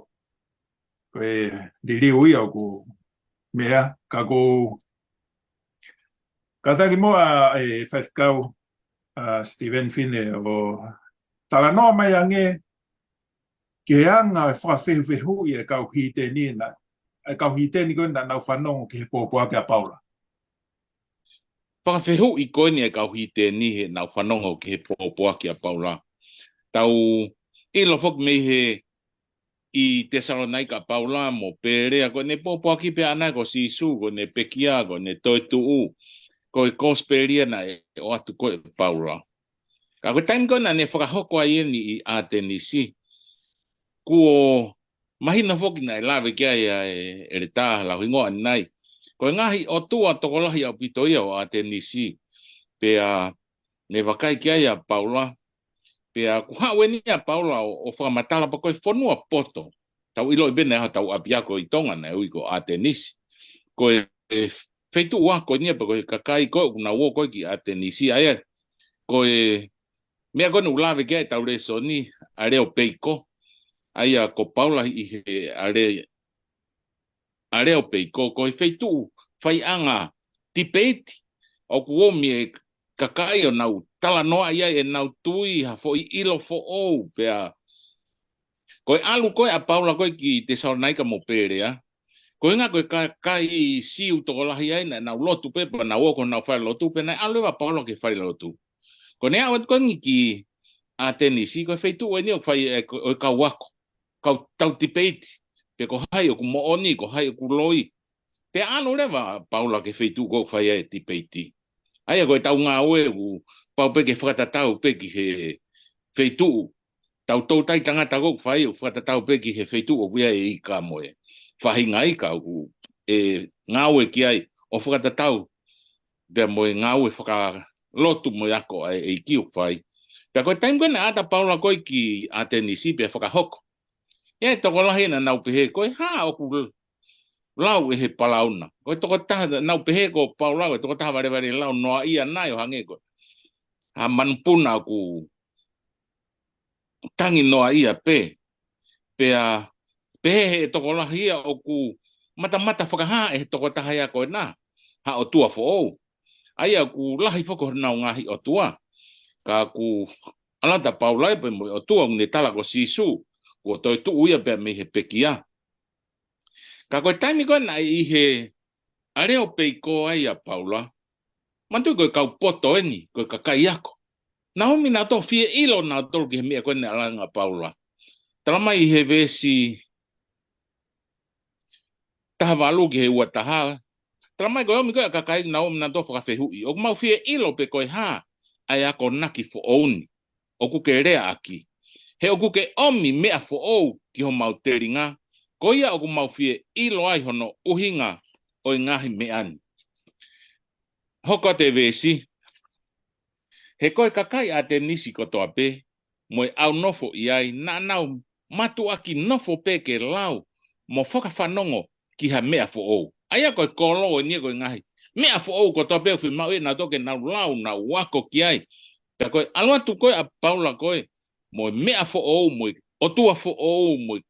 Ko e liliu ia ʻoku meʻa, ka ʻoku ou kātaki muʻa e faifekau, ʻa, Steven Fine ʻo talanoa mai ange ki he anga e fakafehufehuʻi e kau hīteni na, e kau hīteni ko ē naʻa nau fanongo ki he pōpoaki ʻa Paula. Fakafehuʻi ko eni e kau hīteni heʻenau fanongo ki he pōpoaki ʻa Paula. Tau ʻilo foki mei he ʻi Tesalonaika ʻa Paula mo Pēlea, ko ʻene pōpoaki pē ʻaʻana ko Sīsū, ko ʻene pekia, ko ʻene toetuʻu, ko e kosipeli ia naʻe ʻoatu ko ē ʻe Paula. Ka ko e taimi ko ē naʻa ne fakahoko ai eni ʻi ʻAtenisi, kuo mahino foki naʻe lave ki ai ʻa e ʻEletā Lauhingoa ʻanenai. Ko e ngaahi ʻotua tokolahi ʻaupito ia ʻo ʻAtenisi. Pea ne vakai ki ai ʻa Paula. Pea kuo haʻu eni ʻa Paula ʻo, ʻo fakamatala pē ko e fonua poto. Tau ʻiloʻi pē naʻe ʻi ai hotau ʻapiako ʻi Tonga naʻe ui ko ʻAtenisi. Ko e, e feituʻu ako eni ia pē ko e kakai ko ē ʻoku nau ō ko ē ki ʻAtenisi. ʻA ia, ko e meʻa ko ē naʻe lave ki ai ʻetau lēsoni, ʻAleopeiko. ʻA ia ko Paula ʻi he ʻAle-, ʻAleopeiko, ko e feituʻu faiʻanga tipeiti, ʻoku ʻomi e kakai ʻo nau talanoaʻi ai ʻenau tui, ha foʻi ʻilo foʻou, pea ko e ʻalu ko ē ʻa Paula ko ē ki Tesalonaika mo Pēlea, ko e ʻuhinga ko e kakai Siu tokolahi ai naʻa nau lotu pē, pea nau ō ki honau falelotu, pea naʻe ʻalu leva ʻa Paula ki he falelotu. Ko ʻene aʻu atu ko eni ki ʻAtenisi, ko e feituʻu eni ʻoku fai e, ko, ʻo e kau ako, kau tau tipeiti, pe ko hai ʻoku moʻoni, ko hai ʻoku loi. Pea ʻalu leva ʻa Paula ki he feituʻu ko ē ʻoku fai ai e tipeiti. ʻA ia ko ʻetau ngāue ʻoku pau pē ke fakatatau pē ki he feituʻu. Tau toutai tangata ko ē ʻoku fai, ʻoku fakatatau pē ki he feituʻu ʻoku ʻi ai e ika mo e faʻahinga ika ʻoku ʻe ngāue ki ai, ʻo fakatatau pea mo e ngāue fakalotu mo e ako ʻa e ʻEiki ʻoku fai. Pea ko e taimi ko ē naʻe ʻatā ʻa Paula ko ē ki ʻAtenisi pea fakahoko, ʻi ai e tokolahi naʻa nau pehē, ko e hā ʻoku lau ʻe he palauna? Ko e tokotaha, nau pehē ko Paula ko e tokotaha valevale lau noaʻia nai, ʻo hangē ko ha manupuna ʻoku tangi noaʻia pē. Pea pehē ʻe he tokolahi ia ʻoku matamata fakahā ʻe he tokotaha ia ko ena ha ʻotua foʻou. ʻA ia ʻoku lahi foki honau ngaahi ʻotua. Ka ʻoku ʻalu atu ʻa Paula ia pea mo e ʻOtua ʻoku ne tala ko Sīsū, kuo toetuʻu ia pea mei he pekia. Ka ko e taimi ko ē naʻe ʻi he ʻAleopeiko ai ʻa Paula, manatuʻi ko e kau poto eni, ko e kakai ako. Naʻe ʻomi nautolu fie ʻilo nautolu ki he meʻa ko ē naʻe ʻalu ange ʻa Paula. Tala mai ʻi he veesi taha valu ki he ua taha. Tala mai ko e ʻomi ko ē ʻa e kakai naʻe ʻomi nautolu fakafehuʻi, ʻoku mau fie ʻilo pe ko e hā ʻa e akonaki foʻou ni ʻoku ke leaʻaki. He ʻoku ke ʻomi meʻa foʻou ki homau telinga, ko ia ʻoku mau fie ʻilo ai hono ʻuhinga ʻo e ngaahi meʻa ni. Hoko atu e veesi. He ko e kakai ʻAtenisi kotoa pē, mo e ʻau nofo ʻi ai, naʻa nau mātuʻaki nofo pē ke lau mo fakafanongo ki ha meʻa foʻou. ʻA ia ko e kolo eni ia ko e ngaahi meʻa foʻou kotoa pē ʻoku fiemaʻu ʻe nautolu ke nau lau, nau ako ki ai. Pea ko e ʻalu atu ko ē ʻa Paula ko ē mo e meʻa foʻou, mo e ʻotua foʻou, mo e,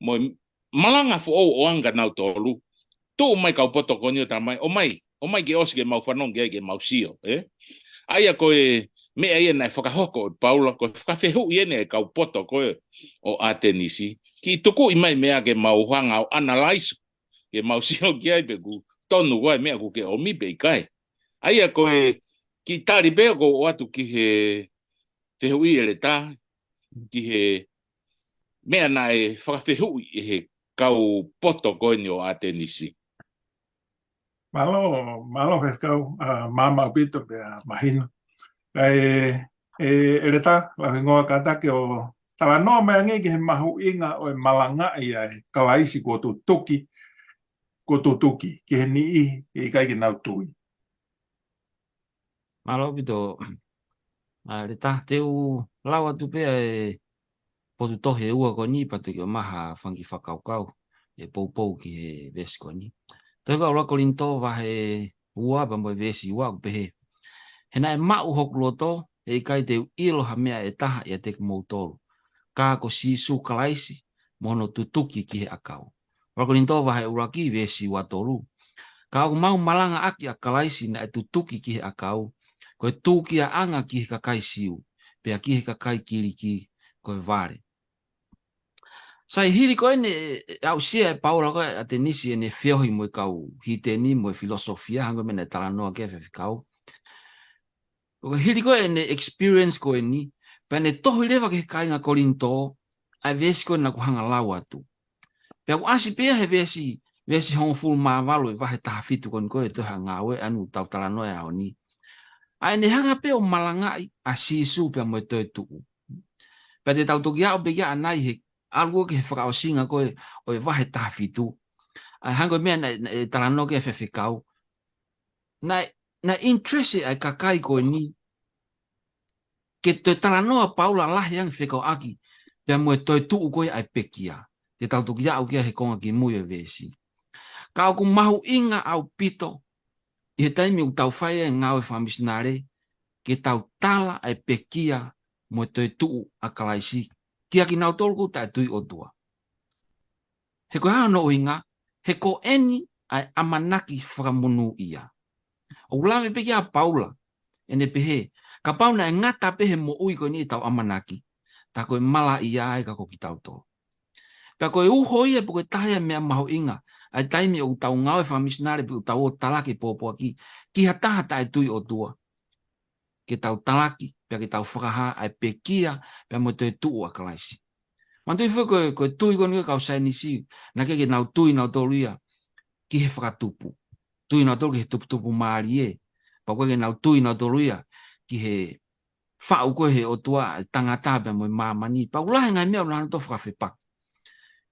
mo e malanga foʻou ʻo ʻoange kia nautolu, tuʻu mai kau poto ko eni ʻo tala mai, ʻomai, ʻomai ke ʻosi ke mau fanongo ki ai ke mau sio, ē? ʻA ia ko e meʻa ia naʻe fakahoko ʻe Paula, ko e fakafehuʻi eni e kau poto ko ē ʻo ʻAtenisi, kiʻi tukuʻi mai meʻa ke mau hanga ʻo analaiso, ke mau sio ki ai pe ʻoku tonu ko ā e meʻa ʻoku ke ʻomi pe ʻikai. ʻA ia ko e kiʻi tali pē ʻoku ou ʻoatu ki he fehuʻi ʻEletā, ki he meʻa naʻe fakafehuʻi ʻe he kau poto ko eni ʻo ʻAtenisi. Mālō, mālō Faifekau, ʻa, māmā ʻaupito pea mahino. ʻE, ʻe, ʻEletā, lau hingoa kātaki ʻo talanoa mai ange ki he mahuʻinga ʻo e malangaʻi ʻa e Kalaisi kuo tutuki, kuo tutuki, ki he niʻihi ʻe ʻikai ke nau tui. Mālō ʻaupito, ʻa, ʻEletā, te u lau atu pē ʻa e potu tohi ʻe ua ko eni pea te u ʻomai ha fanga kiʻi fakakaukau ʻe poupou ki he veesi ko eni. Tohi ko ē ʻa ʻuluaki Kolinitō vahe ua pea mo e veesi ua ʻoku pehē: He naʻe maʻu hoku loto, he ʻikai te u ʻilo ha meʻa ʻe taha ʻiate kimoutolu, ka ko Sīsū Kalaisi mo hono tutuki ki he ʻakau. ʻUluaki Kolinitō vahe ʻuluaki veesi ua tolu. Ka ʻoku mau malangaʻaki ʻa Kalaisi naʻe tutuki ki he ʻakau, ko e tūkiaʻanga ki he kakai Siu, pea ki he kakai Kiliki ko e vale. Sai, hili ko ē ʻene, ʻe, aʻusia ʻe Paula ko ē ʻAtenisi ʻene feohi mo e kau hiteni mo e filosofia, hangē ko e meʻa naʻe talanoa ki ai e Faifekau. Ko e hili ko ē ʻene experience ko eni, pea ne tohi leva ki he kāinga Kolinitō ʻa e veesi ko ē naʻa ku hanga ʻo lau atu. Pea ʻoku ʻasi pē ia he veesi, veesi hongofulu mā valu ʻo e vahe taha fitu ko eni ko ē ʻo e tohi Ngāue, ʻa eni ʻoku tau talanoa ai he ʻaho ni. ʻA ʻene hanga pē ʻo malangaʻi ʻa Sīsū pea mo e toetuʻu. Pea te tau toki aʻu pē ki ai ʻanai he ʻalu ko ē ki he fakaʻosinga ko ē ʻo e vahe taha fitu. ʻA e hangē ko e meʻa naʻe, naʻe talanoa ki ai e Faifekau. Naʻe, naʻe interest ʻa e kakai ko eni ke toe talanoa ʻa Paula lahi ange fekauʻaki pea mo e toetuʻu ko ē ʻa e pekia. Te tau toki aʻu ki ai he konga kimui ʻo e veesi. Ka ʻoku mahuʻinga ʻaupito ʻi he taimi ʻoku tau fai ai e ngāue fakamisinale, ke tau tala ʻa e pekia mo e toetuʻu ʻa Kalaisi kiate kinautolu ʻoku taʻetui ʻOtua. He ko e hā hono ʻuhinga? He ko eni ʻa e ʻamanaki fakamonūʻia. ʻOku lave pē ki ai ʻa Paula, ʻene pehē, kapau naʻe ngata pē he moʻui ko eni ʻetau ʻamanaki, tā ko e malaʻia ia ka ko kitautolu. Pea ko e uho ia pe ko e taha ia e meʻa mahuʻinga ʻa e taimi ʻoku tau ngāue fakamisinale pe ʻoku tau ō ʻo talaki e pōpoaki ki ha taha taʻetui ʻOtua, ke tau talaki, pea ke tau fakahā ʻa e pekia pea mo e toetuʻu ʻa Kalaisi. Manatuʻi foki ko e, ko e tui ko eni ʻa e kau saienisi, naʻe ʻikai ke nau tui nautolu ia ki he fakatupu. Tui nautolu ki he tuputupu mālie. Pea ʻoku ʻikai ke nau tui nautolu ia ki he faʻu ko ē ʻe he ʻOtua e tangata pea mo e māmani. Pea ʻoku lahi e ngaahi meʻa ʻoku nau hanga ʻo fakafepaki.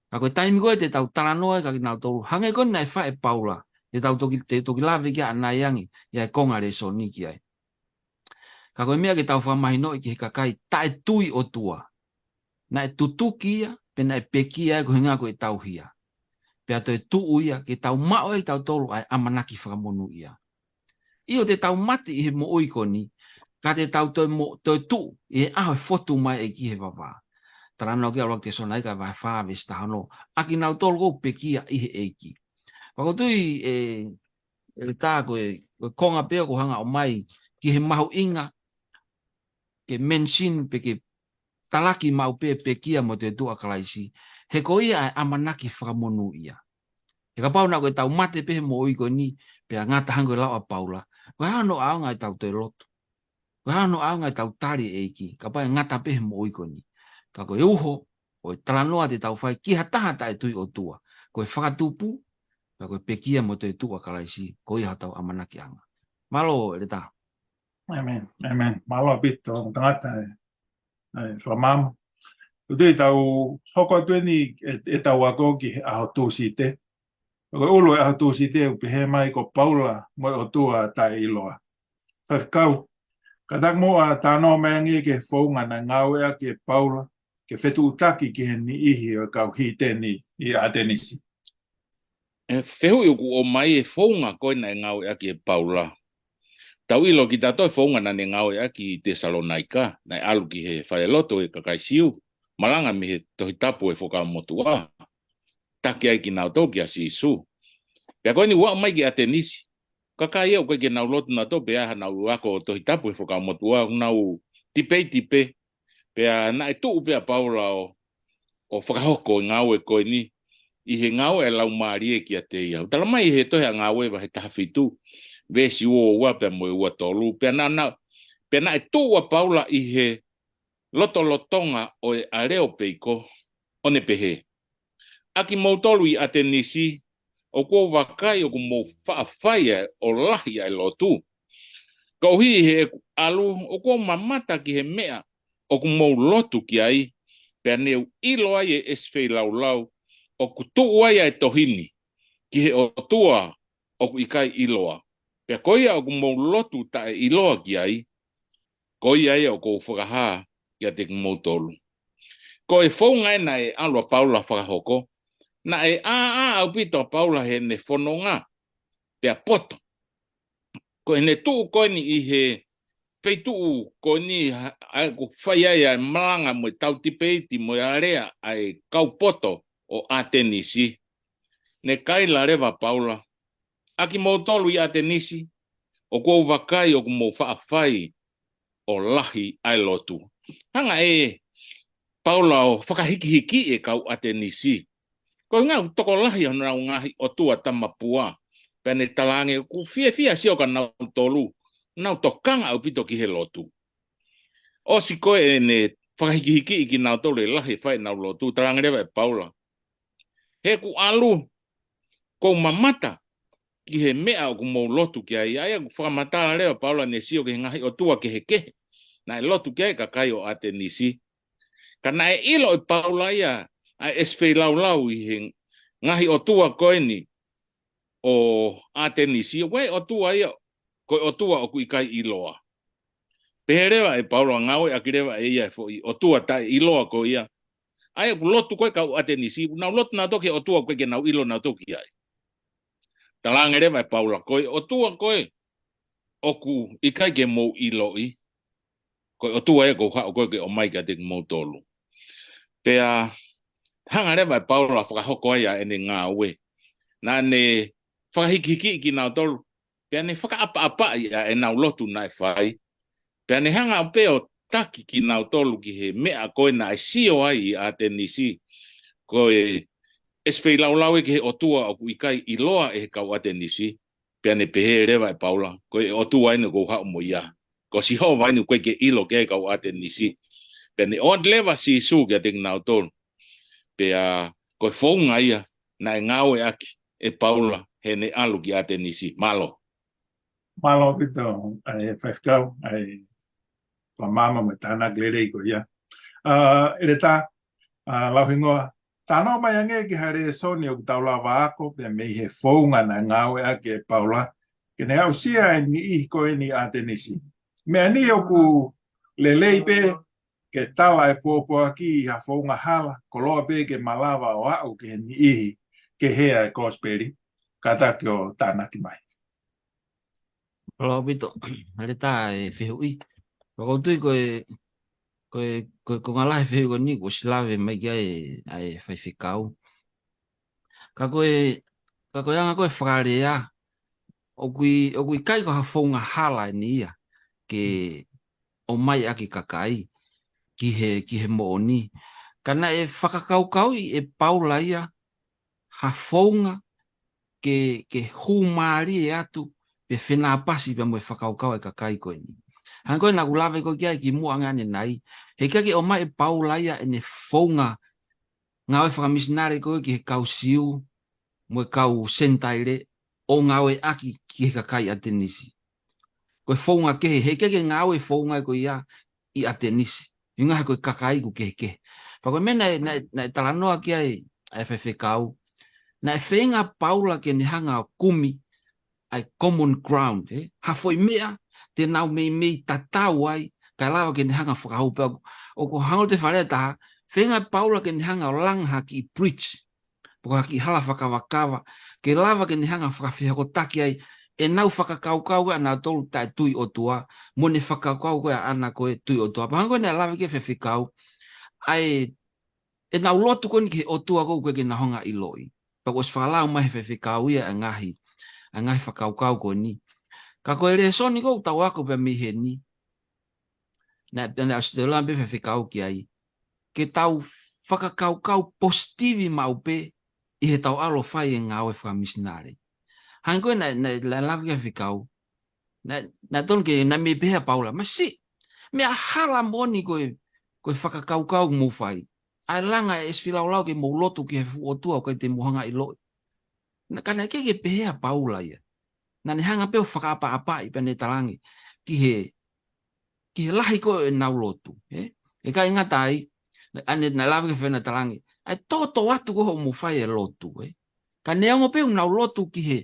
Ka ko e taimi ko ē te tau talanoa ai kiate kinautolu, hangē ko eni naʻe fai ʻe Paula, te tau toki, te toki lave ki ai ʻanai ange, ʻi he konga lēsoni ki ai. Ka ko e meʻa ke tau fakamahinoʻi ki he kakai taʻetui ʻOtua. Naʻe tutuki ia, pea naʻe pekia ia ko e ʻuhinga ko ʻetau hia. Pea toetuʻu ia, ke tau maʻu ai kitautolu ʻa e ʻamanaki fakamonūʻia. ʻIo, te tau mate ʻi he moʻui ko eni, ka te tau toe mo-, toetuʻu ʻi he ʻaho ʻe fotu mai ai ki he vavā. Talanoa ki ai ʻa e ʻuluaki Tesalonaika vahe fā veesi taha ono, ʻa kinautolu ʻoku pekia ʻi he ʻEiki. Pea ʻoku ou tui ʻe, ʻEletā, ko e, ko e konga pē ʻoku hanga ʻo ʻomai ki he mahuʻinga ke mention pe ke talaki maʻu pē e pekia mo e toetuʻu ʻa Kalaisi, he ko ia ʻa e ʻamanaki fakamonūʻia. He kapau naʻa ko ʻetau mate pē he moʻui ko eni, pea ngata hangē ko e lau ʻa Paula, ko e hā hono ʻaonga ʻetau toe lotu? Ko e hā hono ʻaonga ʻetau tali e ʻEiki, kapau ʻe ngata pē he moʻui ko eni? Ka ko e uho ʻo e talanoa te tau fai ki ha taha taʻetui ʻOtua, ko e fakatupu, pea ko e pekia mo e toetuʻu ʻa Kalaisi, ko ia hotau ʻamanakiʻanga. Mālō, ʻEletā. ʻĒmeni, ʻēmeni. Mālō ʻaupito, tangata e, e fakamaama. ʻOku tau hoko atu eni e, ʻetau ako ki he ʻaho Tūsite. Ko e ʻulu e ʻaho Tūsite ʻoku pehē mai ko Paula mo e ʻOtua taʻeʻiloa. Faifekau, kātaki muʻa talanoa mai ange ki he founga naʻe ngāueʻaki ʻe Paula ke fetuʻutaki ki he niʻihi ʻo e kau hiteni ʻi ʻAtenisi. E fehuʻi ʻoku ʻomai e founga ko ē naʻe ngāueʻaki ʻe Paula. Tau ʻilo kitautolu e founga naʻa ne ngāueʻaki ʻi Tesalonaika, naʻe ʻalu ki he falelotu e kakai Siu, malanga mei he Tohi Tapu e Fuakava Motuʻa, taki ai kinautolu kia Sīsū. Pea ko eni ʻoku aʻu mai ki ʻAtenisi, kakai ia ʻoku ʻikai ke nau lotu nautolu, pea hanau ako Tohi Tapu he Fuakava Motuʻa, nau tipeitipe. Pea naʻe tuʻu pē ʻa Paula ʻo, ʻo fakahoko e ngāue ko eni, ʻi he ngāue ʻa e Laumālie kiate ia. ʻOku talamai ʻe he tohi ʻa Ngāue vahe taha fitu, veesi ua ua pea mo e ua tolu. Pea na, na, pea naʻe tuʻu ʻa Paula ʻi he lotolotonga ʻo e ʻAleopeiko, ʻo ne pehē: ʻA kimoutolu ʻi ʻAtenisi, ʻoku ou vakai ʻoku mou faʻa fai ʻa e ʻo lahi ʻa e lotu. Koeʻuhi ʻi heʻeku ʻalu, ʻoku ou mamata ki he meʻa ʻoku mou lotu ki ai, pea ne u ʻilo ai ʻe ʻEsi Feilaulau ʻoku tuʻu ai ʻa e tohi ni, ki he ʻOtua ʻoku ʻikai ʻiloa. Pea ko ia ʻoku mou lotu taʻeʻiloa ki ai, ko ia ia ʻoku ou fakahā kiate kimoutolu. Ko e founga ē naʻe ʻalu ʻa Paula fakahoko, naʻe ʻāʻā ʻaupito ʻa Paula heʻene fononga, pea poto. Ko ʻene tuʻu ko eni ʻi he feituʻu ko eni ha-, ʻa ē ʻoku fai ai ʻa e malanga mo e tau tipeiti mo e alea ʻa e kau poto ʻo ʻAtenisi, ne kaila leva ʻa Paula: ʻA kimoutolu ʻi ʻAtenisi, ʻoku ou vakai ʻoku mou faʻa fai ʻo lahi ʻa e lotu. Hanga ʻe Paula ʻo fakahikihiki e kau ʻAtenisi. Ko e ngaahi tokolahi honau ngaahi ʻotua tamapua. Pea ne talaange ʻoku fiefia ʻa e sio kia nautolu, nau tokanga ʻaupito ki he lotu. ʻOsi ko ē ʻene fakahikihiki kinautolu e lahi e fai ʻenau lotu, talaange leva ʻe Paula: Heʻeku ʻalu, ʻoku ou mamata ki he meʻa ʻoku mou lotu ki ai. ʻA ia ʻoku fakamatala leva ʻa Paula ʻene sio ki he ngaahi ʻotua kehekehe naʻe lotu ki ai e kakai ʻo ʻAtenisi. Ka naʻe ʻilo ʻe Paula ia ʻa e ʻEsi Feilaulau ʻi he ngaahi ʻotua ko eni ʻo ʻAtenisi, ʻoku ʻi ai e ʻotua ia, ko e ʻotua ʻoku ʻikai ʻiloa. Pehē leva ʻe Paula, ngāueʻaki leva ʻe ia e foʻi ʻotua taʻeʻiloa ko ia. ʻA ia ʻoku lotu ko ē e kau ʻAtenisi, ʻoku nau lotu nautolu ki he ʻotua ʻoku ʻikai ke nau ʻilo nautolu ki ai. Talaange leva ʻe Paula: Ko e ʻotua ko ē ʻoku ʻikai ke mou ʻiloʻi, ko e ʻotua ia ʻoku ou haʻu ko ē ke ʻomai kiate kimoutolu. Pea hanga leva ʻe Paula ʻo fakahoko ai ʻa ʻene ngāue. Naʻa ne fakahikihiki kinautolu, pea ne fakaʻapaʻapaʻi ʻa ʻenau lotu naʻe fai. Pea ne hanga pē ʻo taki kinautolu ki he meʻa ko ē naʻe sio ai ʻi ʻAtenisi. Ko e ʻEsi Feilaulau ia ki he ʻotua ʻoku ʻikai ʻiloa ʻe he kau ʻAtenisi. Pea ne pehē leva ʻe Paula: Ko e ʻotua eni ʻoku ou haʻu mo ia, ko Sihova eni ʻoku ʻikai ke ʻilo ki ai e kau ʻAtenisi. Pea ne ʻoatu leva ʻa Sīsū kiate kinautolu. Pea ko e founga ia naʻe ngāueʻaki ʻe Paula heʻene ʻalu ki ʻAtenisi. Mālō. Mālō ʻaupito, ʻa e faifekau, ʻa e fakamāmā mo e tānaki lelei ko ia. ʻA, ʻEletā, ʻa, Lauhingoa, talanoa mai ange ki ha lēsoni ʻoku tau lava ako pē mei he founga naʻe ngāueʻaki ʻe Paula ke ne aʻusia e niʻihi ko eni ʻi ʻAtenisi. Meʻa ni ʻoku lelei pē ke tala e pōpoaki ʻi ha founga hala, koloa pē ke malava ʻo aʻu ki he niʻihi kehe ʻa e kosipeli, kātaki ʻo tānaki mai. Mālō ʻaupito, ʻEletā, e fehuʻi. Pea ʻoku ou tui ko e, ko e, ko e, ko e ngalahi fehuʻi ko eni kuo ʻosi lave mai ki ai ʻa e faifekau. Ka ko e, ka ko e anga ko ē e fakalea, ʻoku ʻi-, ʻoku ʻikai ko ha founga hala eni ia ke ʻomai ʻaki e kakai ki he, ki he moʻoni. Ka naʻe fakakaukauʻi ʻe Paula ia ha founga ke, ke hū mālie atu pea fenāpasi pea mo e fakakaukau ʻa e kakai ko eni. Hangē ko ē naʻa ku lave ko ē ki ai kimuʻa ange ʻanenai, heʻikai ke ʻomai ʻe Paula ia ʻene founga ngāue fakamisinale ko ē ki he kau Siu mo e kau Senitaile ʻo ngāueʻaki ki he kakai ʻAtenisi. Ko e founga kehe, heʻikai ke ngāue e founga ko ia ʻi ʻAtenisi. ʻUhinga he ko e kakai ʻoku kehekehe. Pea ko e meʻa naʻe, naʻe, naʻe talanoa ki ai ʻa e faifekau, naʻe feinga ʻa Paula ke ne hanga ʻo kumi ʻa e common ground, ē? Ha foʻi meʻa te nau meimei tatau ai, kae lava ke ne hanga ʻo fakahū. Pea ʻoku, ʻoku hangē ko e fakalea ʻe taha, feinga ʻa Paula ke ne hanga ʻo langa ha kiʻi bridge, pe ko ha kiʻi hala fakakavakava, ke lava ke ne hanga ʻo fakafehokotaki ai ʻenau fakakaukau ko ē ʻanautolu taʻetui ʻOtua mo ʻene fakakaukau ko ē ʻaʻana ko ē tui ʻOtua. Pea hangē ko ē naʻe lave ki ai e faifekau, ʻa e ʻenau lotu ko eni ki he ʻotua ko ē ʻoku ʻikai ke nau hanga ʻo ʻiloʻi. Pea kuo ʻosi fakalau mai ʻe he faifekau ia ʻa e ngaahi, ʻa e ngaahi fakakaukau ko eni. Ka ko e lēsoni ʻoku tau ako pē mei heni, naʻe, naʻe ʻosi teu lama pē faifekau ki ai, ke tau fakakaukau positivi maʻu pē ʻi heʻetau ʻalu ʻo fai e ngāue fakamisinale. Hangē ko e naʻe, naʻe, naʻe lave ki ai faifekau, naʻe, naʻe tonu ke, naʻe mei pehē ʻa Paula, masiʻi, meʻa hala moʻoni ko e, ko e fakakaukau ʻoku mou fai. ʻA e langa e ʻesi filaulau ke mou lotu ki he fuʻu ʻotua ʻoku ʻikai te mou hanga ʻiloʻi. Naʻe, ka naʻe ʻikai ke pehē ʻa Paula ia. Naʻa ne hanga pē ʻo fakaʻapaʻapaʻi pea ne talaange ki he, ki he lahi ko ē ʻenau lotu, ē? ʻIkai ngata ai, ʻa ē naʻe lave ki ai ʻo ne talaange, ʻa e toto atu ko ē hoʻomou fai e lotu, ē? Ka neongo pē ʻenau lotu ki he,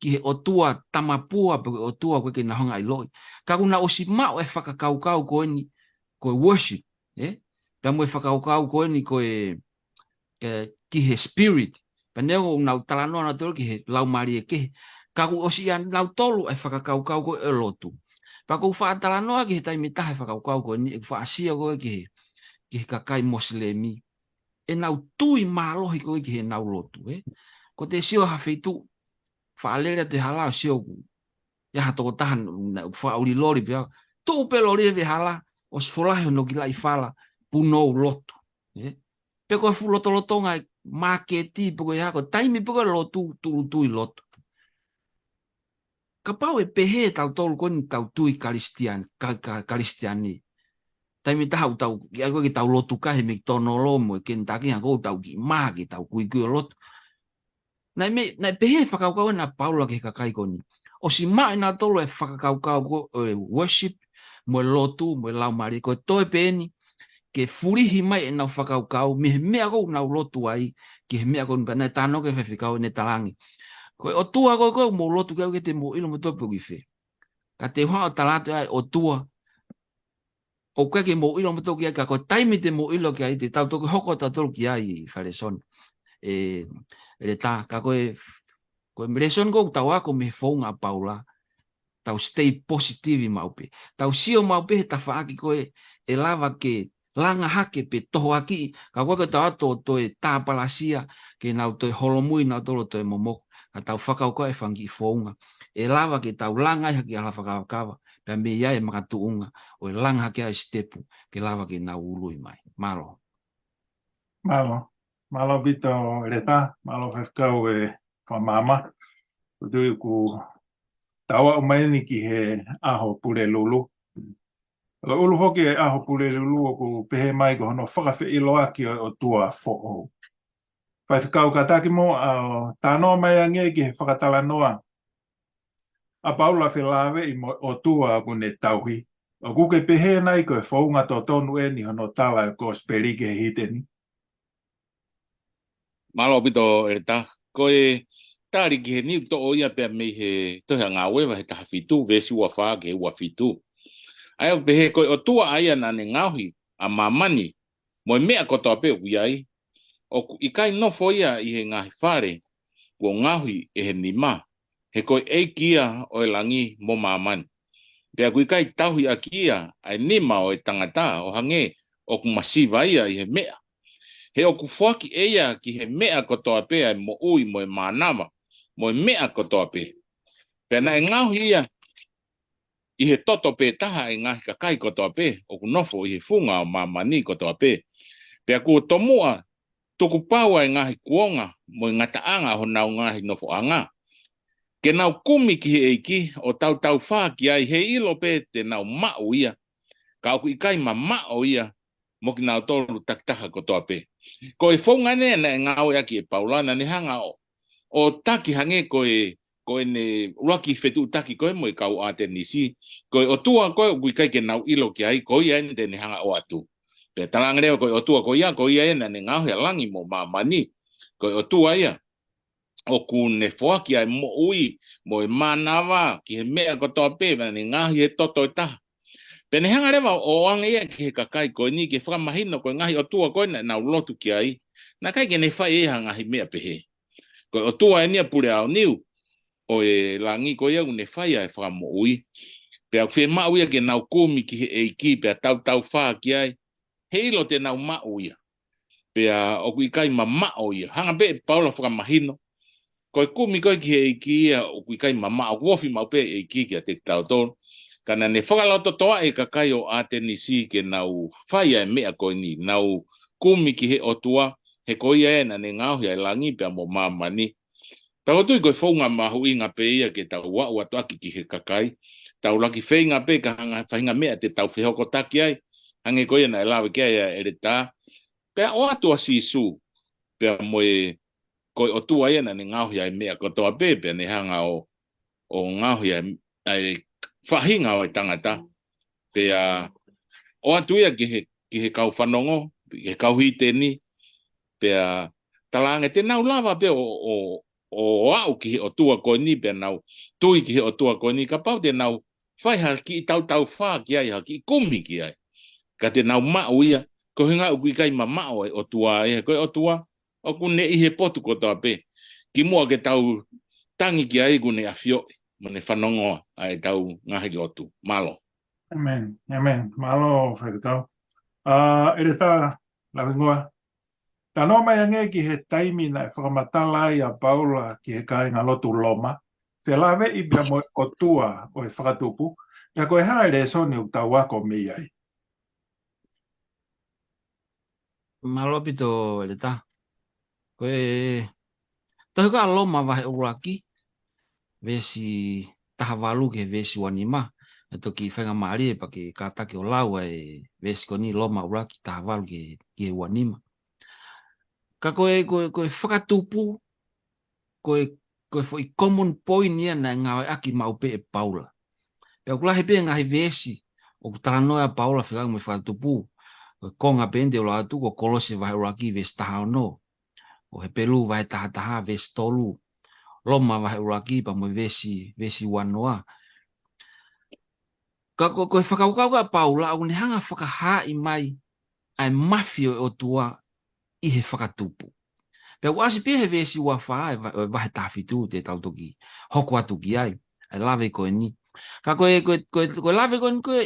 ki he ʻotua tamapua pe ko e ʻotua ʻoku ʻikai ke nau hanga ʻiloʻi. Ka kuo nau ʻosi maʻu e fakakaukau ko eni, ko e worship, ē? Pea mo e fakakaukau ko eni ko e, e, ki he spirit. Pea neongo ʻenau talanoa nautolu ki he laumālie kehe, ka kuo ʻosi ʻia nautolu e fakakaukau ko ē ʻo e lotu. Pea ʻoku ou faʻa talanoa ki he taimi ʻe taha e fakakaukau ko eni, ʻeku faʻa sio ko ē ki he, ki he kakai Mosilemi, ʻenau tui mālohi ko ē ki heʻenau lotu, ē? Ko ʻete sio ha feituʻu, faʻa lele atu he hala ʻo sio ʻoku ʻi ai ha tokotaha naʻe faʻa ʻuli loli pea tuʻu pē loli ʻi he hala, ʻosi folahi hono kiʻi laʻi fala, punou lotu, ē? Pe ko e fuʻu lotolotonga e māketi, pe ko e hā, ko e taimi pe ko e lotu, tūʻulutui lotu. Kapau ʻe pehē ʻe tautolu ko eni ʻetau tui Kalisitian-, ka-, ka-, Kalisitiane, taimi ʻe taha ʻoku tau, ʻi ai ko ē ke tau lotu ki he McDonald mo e Kentucky, hangē ko ʻetau kiʻi mā ke tau kuikui ʻo lotu. Naʻe mei, naʻe pehē e fakakaukau ʻa Paula ki he kakai ko eni. ʻOsi maʻu ʻe nautolu e fakakaukau ko ē ʻo e worship, mo e lotu, mo e laumālie, ko e toe pē eni, ke fulihi mai ʻenau fakakaukau, mei he meʻa ko ē ʻoku nau lotu ai, ki he meʻa ko eni pea naʻe talanoa ki ai e faifekau ʻo ne talaange, ko e ʻotua ko ē ʻoku mou lotu ki ai ʻoku ʻikai te mou ʻilo moutolu pe ʻoku ʻi fē. Ka te u hanga ʻo tala atu ʻa e ʻotua ʻoku ʻikai ke mou ʻilo moutolu ki ai, ka ko e taimi te mou ʻilo ki ai, te tau toki hoko tautolu ki ai, Fale Soni. ʻE, Leta, ka ko e, ko e lēsoni ko ē ʻoku tau ako mei he founga ʻa Paula, tau stay positive maʻu pē. Tau sio maʻu pē he tafaʻaki ko ē ʻe lava ke langa hake pe tohoakiʻi, ka ko e ke tau ʻalu ʻo toe tāpalasia, ke nau toe holomui nautolu ʻo toe momoko, ka tau fakakaukau e fanga kiʻi founga ʻe lava ke tau langa ai ha kiʻi hala fakakavakava, pea mei ai e makatuʻunga ʻo e langa hake ʻa e sitepu ke lava ke nau ului mai. Mālō. Mālō. Mālō ʻaupito Leta, mālō faifekau e Fakamaama. ʻOku ou tui ʻoku tau aʻu mai eni ki he ʻaho Pulelulu. Lau ʻulu foki e ʻaho Pulelulu ʻoku pehē mai ko hono fakafeʻiloaki ʻo e ʻOtua foʻou. Faifekau, kātaki muʻa ʻo talanoa mai ange ki he fakatalanoa ʻa Paula felāveʻi mo e ʻOtua ʻoku ne tauhi. ʻOku ke pehē nai ko e founga totonu eni hono tala e kosipeli ki he hiteni? Mālō ʻaupito Leta. Ko e tali ki heni ʻoku toʻo ia pea mei he tohi ʻa Ngāue vahe taha fitu, veesi ua fā ki he ua fitu. ʻA ia ʻoku pehē, ko e ʻOtua ʻa ia naʻa ne ngaohi ʻa māmani mo e meʻa kotoa pē ʻoku ʻi ai, ʻoku ʻikai nofo ia ʻi he ngaahi fale kuo ngaohi ʻe he nima, he ko e ʻEiki ia ʻo e langi mo māmani. Pea ʻoku ʻikai tauhi ʻaki ia ʻa e nima ʻo e tangata ʻo hangē ʻoku masiva ia ʻi he meʻa. He ʻoku foaki ʻe ia ki he meʻa kotoa pē ʻa e moʻui mo e mānava, mo e meʻa kotoa pē. Pea naʻe ngaohi ia ʻi he toto pē taha ʻa e ngaahi kakai kotoa pē ʻoku nofo ʻi he funga ʻo māmani kotoa pē. Pea kuo tomuʻa tukupau ʻa e ngaahi kuonga mo e ngataʻanga ʻo honau ngaahi nofoʻanga, ke nau kumi ki he ʻEiki ʻo tautaufā ki ai, heiʻilo pē te nau maʻu ia, ka ʻoku ʻikai mamaʻo ia mo kinautolu takitaha kotoa pē. Ko e founga eni naʻe ngāueʻaki ʻe Paula, naʻa ne hanga ʻo, ʻo taki hangē ko e, ko ʻene ʻuluaki fetuʻutaki ko ē mo e kau ʻAtenisi. Ko e ʻOtua ko ē ʻoku ʻikai ke nau ʻilo ki ai, ko ia eni te ne hanga ʻo ʻoatu. Pea talaange leva ko e ʻOtua ko ia, ko ia ia naʻa ne ngaohi ʻa langi mo māmani. Ko e ʻOtua ia ʻoku ne foaki ʻa e moʻui mo e mānava ki he meʻa kotoa pē, naʻa ne ngaohi he toto ʻe taha. Pea ne hanga leva ʻo ʻoange ia ki he kakai ko eni ke fakamahino ko e ngaahi ʻotua ko ē naʻa nau lotu ki ai, naʻe ʻikai ke ne fai ʻe ia ha ngaahi meʻa pehē. Ko e ʻOtua eni ʻa Puleaoniu ʻo e langi, ko ia ʻoku ne fai ʻa e fakamoʻui. Pea ʻoku fiemaʻu ia ke nau kumi ki he ʻEiki pea tautaufā ki ai, heiʻilo te nau maʻu ia. Pea ʻoku ʻikai mamaʻo ia. Hanga pē ʻe Paula fakamahino ko e kumi ko ē ki he ʻEiki ia ʻoku ʻikai mamaʻo, ʻoku ofi maʻu pē ʻEiki kiate kitautolu. Ka naʻa ne fakalototoaʻi e kakai ʻo ʻAtenisi ke nau fai ʻa e meʻa ko eni, nau kumi ki he ʻOtua, he ko ia ē naʻa ne ngaohi ʻa e langi pea mo māmani. Pea ʻoku ou tui ko e founga mahuʻinga pē ia ke tau aʻu atu ʻaki ki he kakai. Tau laki feinga pē ka hanga faʻahinga meʻa te tau fehokotaki ai. Hangē ko ia naʻe lave ki ai ʻa e ʻeletā. Pea ʻoatu ʻa Sīsū. Pea mo e ko e ʻOtua ia naʻa ne ngaohi ʻa e meʻa kotoa pē, pea ne hanga ʻo, ʻo ngaohi ʻa e, ʻa e faʻahinga ʻo e tangata. Pea ʻoatu ia ki he, ki he kau fanongo, ki he kau hiteni, pea talaange te nau lava pē ʻo, ʻo, ʻo aʻu ki he ʻOtua ko eni, pea nau tui ki he ʻOtua ko eni, kapau te nau fai ha kiʻi tautaufā ki ai, ha kiʻi kumi ki ai. Ka te nau maʻu ia, ko e ʻuhinga ʻoku ʻikai mamaʻo e ʻOtua, ʻe, ko e ʻOtua, ʻoku ne ʻi he potu kotoa pē. Kimuʻa ke tau tangi ki ai ʻoku ne ʻafioʻi, mo ne fanongoa ʻa e tau ngaahi lotu. Mālō. ʻĒmeni, ʻēmeni. Mālō, faifekau. ʻA, ʻeletā Lākingoa, talanoa mai ange ki he taimi naʻe fakamatala ai ʻa Paula ki he kāingalotu Loma, felāveʻi pea mo e ʻOtua ʻo e fakatupu, pea ko e hā e lēsoni ʻoku tau ako mei ai? Mālō ʻaupito, ʻeletā. Ko e tohi ko ē Loma vahe ʻuluaki, veesi taha valu ki he veesi ua nima, ʻe toki faingamālie pea ke kātaki ʻo lau ʻa e veesi ko eni Loma ʻuluaki taha valu ki he, ki he ua nima. Ka ko e, ko e, ko e fakatupu, ko e, ko e foʻi common point ia naʻe ngāueʻaki maʻu pē ʻe Paula. Pea ʻoku lahi pē ngaahi veesi ʻoku talanoa ai ʻa Paula fekauʻaki mo e fakatupu. Ko e konga pē eni te u lau atu ko Kolose vahe ʻuluaki veesi taha ono. ʻO Hepelū vahe taha taha veesi tolu. Loma vahe ʻuluaki pea mo e veesi, veesi ua noa. Ka ko, ko e fakakaukau ʻa Paula, ʻoku ne hanga fakahaaʻi mai ʻa e mafi ʻo e ʻOtua ʻi he fakatupu. Pea ʻoku ʻasi pē he veesi ua fā ʻo e va-, ʻo e vahe taha fitu te tau toki hoko atu ki ai, ʻa e lave ko eni. Ka ko e, ko e, ko e, ko e lave ko eni ko ē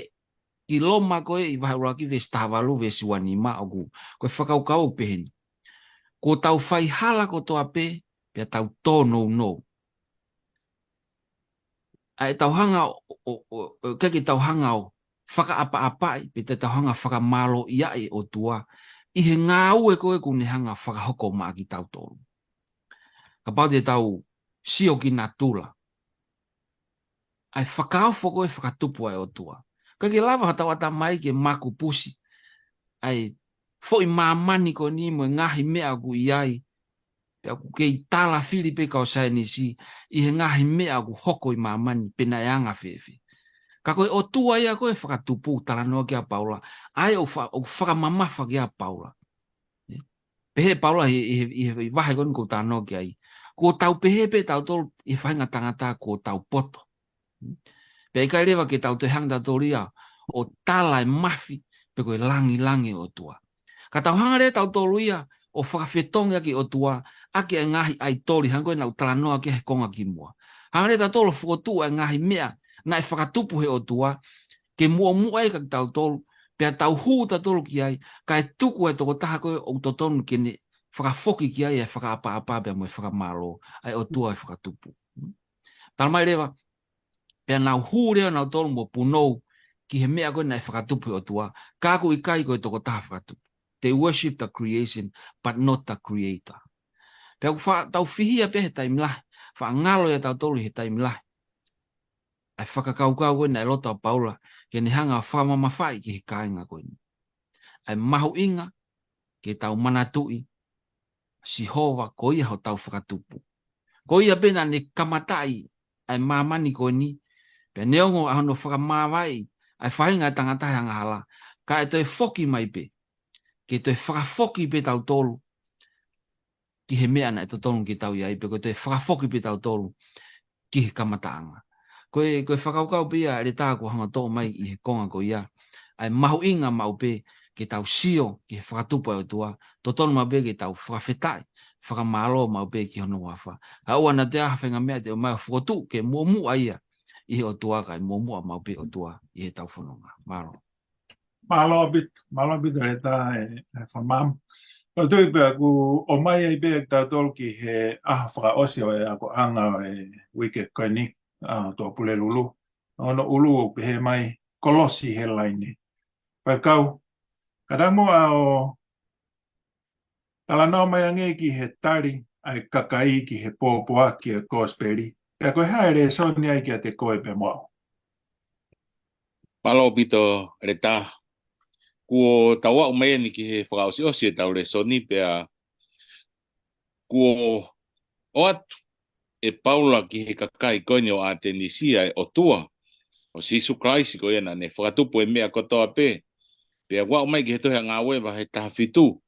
ki Loma ko ē ʻi vahe ʻuluaki veesi taha valu veesi ua nima ʻoku, ko e fakakaukau ʻoku pehē ni. Kuo tau faihala kotoa pē, pea tau tōnounou. ʻA e tau hanga ʻo, ʻo, ʻo, ʻo, ke ke tau hanga ʻo fakaʻapaʻapaʻi, pe te tau hanga fakamālōʻiaʻi e ʻOtua, ʻi he ngāue ko ē ʻoku ne hanga fakahoko maʻa kitautolu. Kapau te tau sio ki natula. ʻA e fakaofo ko ē fakatupu ʻa e ʻOtua. Ka ke lava ha tau ʻatamai ke makupusi. ʻA e foʻi māmani ko eni mo e ngaahi meʻa ʻoku ʻi ai. Pea ʻoku kei tala fili pē kau saienisi ʻi he ngaahi meʻa ʻoku hoko ʻi māmani pe naʻe anga fēfē. Ka ko e ʻOtua ia ko ē fakatupu talanoa ki ai ʻa Paula. ʻA ē ʻoku fa-, ʻoku fakamamafa ki ai ʻa Paula. Pehē ʻe Paula ʻi, ʻi, ʻi, ʻi vahe ko eni ʻoku ou talanoa ki ai. Kuo tau pehē pē tautolu ʻi he faʻahinga tangata kuo tau poto. Pea ʻikai leva ke tau toe hanga tautolu ia ʻo tala e mafi pe ko e langilangi ʻo e ʻOtua. Ka tau hanga leva tautolu ia ʻo fakafetongi ʻaki e ʻOtua, ʻaki e ngaahi ʻaitoli hangē ko ē naʻa ku talanoa ki ai he konga kimuʻa. Hanga leva tautolu ʻo fokotuʻu e ngaahi meʻa naʻe fakatupu he ʻOtua, ke muʻomuʻa ai kia tautolu, pea tau hū tautolu ki ai, kae tuku e tokotaha ko ē ʻoku totonu ke ne fakafoki ki ai e fakaʻapaʻapa pea mo e fakamālō, ʻa e ʻOtua ʻo e fakatupu. Tala mai leva, pea nau hū leva nautolu mo punou ki he meʻa ko ē naʻe fakatupu he ʻOtua, ka ʻoku ʻikai ko e tokotaha fakatupu. They worship the creation, but not the creator. Pea ʻoku fa-, tau fihia pē he taimi lahi, faʻa ngalo ia tautolu he taimi lahi. ʻA e fakakaukau ko ē naʻe loto ʻa Paula, ke ne hanga fakamamafaʻi ki he kāinga ko eni. ʻA e mahuʻinga, ke tau manatuʻi, Sihova ko ia hotau fakatupu. Ko ia pē naʻa ne kamataʻi ʻa e māmani ko eni, pea neongo ʻa hono fakamāvaeʻi ʻa e faʻahinga ʻo e tangata he angahala, ka ʻe toe foki mai pē, ke toe fakafoki pē tautolu, ki he meʻa naʻe totonu ke tau ʻi ai, pe ko e toe fakafoki pē tautolu, ki he kamataʻanga. Ko e, ko e fakakaukau pē ia ʻeletā ʻoku hanga toʻo mai ʻi he konga ko ia. ʻA e mahuʻinga maʻu pē ke tau sio ki he fakatupu ʻa e ʻOtua. Totonu maʻu pē ke tau fakafetaʻi, fakamālō maʻu pē ki hono huafa. Ka ʻoua naʻa toe ʻi ai ha faʻahinga meʻa te ʻomai ʻo fokotuʻu ke muʻomuʻa ia ʻi he ʻOtua kae muʻomuʻa maʻu pē ʻOtua ʻi heʻetau fononga. Mālō. Mālō ʻaupito, mālō ʻaupito ʻeletā e, e Famamu. ʻOku ou tui pē ʻoku ʻomai ai pē kitautolu ki he ʻaho fakaʻosi ʻo e akoʻanga ʻo e uike ko eni, ʻa Tuʻapulelulu. ʻOku ʻulu ʻo pehē mai, kolosi he laine. Faifekau, kātaki muʻa ʻo talanoa mai ange ki he tali ʻa e kakai ki he pōpoaki ʻa e kosipeli. Pea ko e hā e lēsoni ai kiate koe pea mo au. Mālō ʻaupito Leta. Kuo tau aʻu mai eni ki he fakaʻosiʻosi ʻetau lēsoni pea kuo ʻoatu ʻe Paula ki he kakai ko eni ʻo ʻAtenisi ʻa e ʻOtua, ʻo Sīsū Kalaisi ko ia naʻa ne fakatupu ʻa e meʻa kotoa pē. Pea ʻoku aʻu mai ki he tohi ʻa Ngāue vahe taha fitu,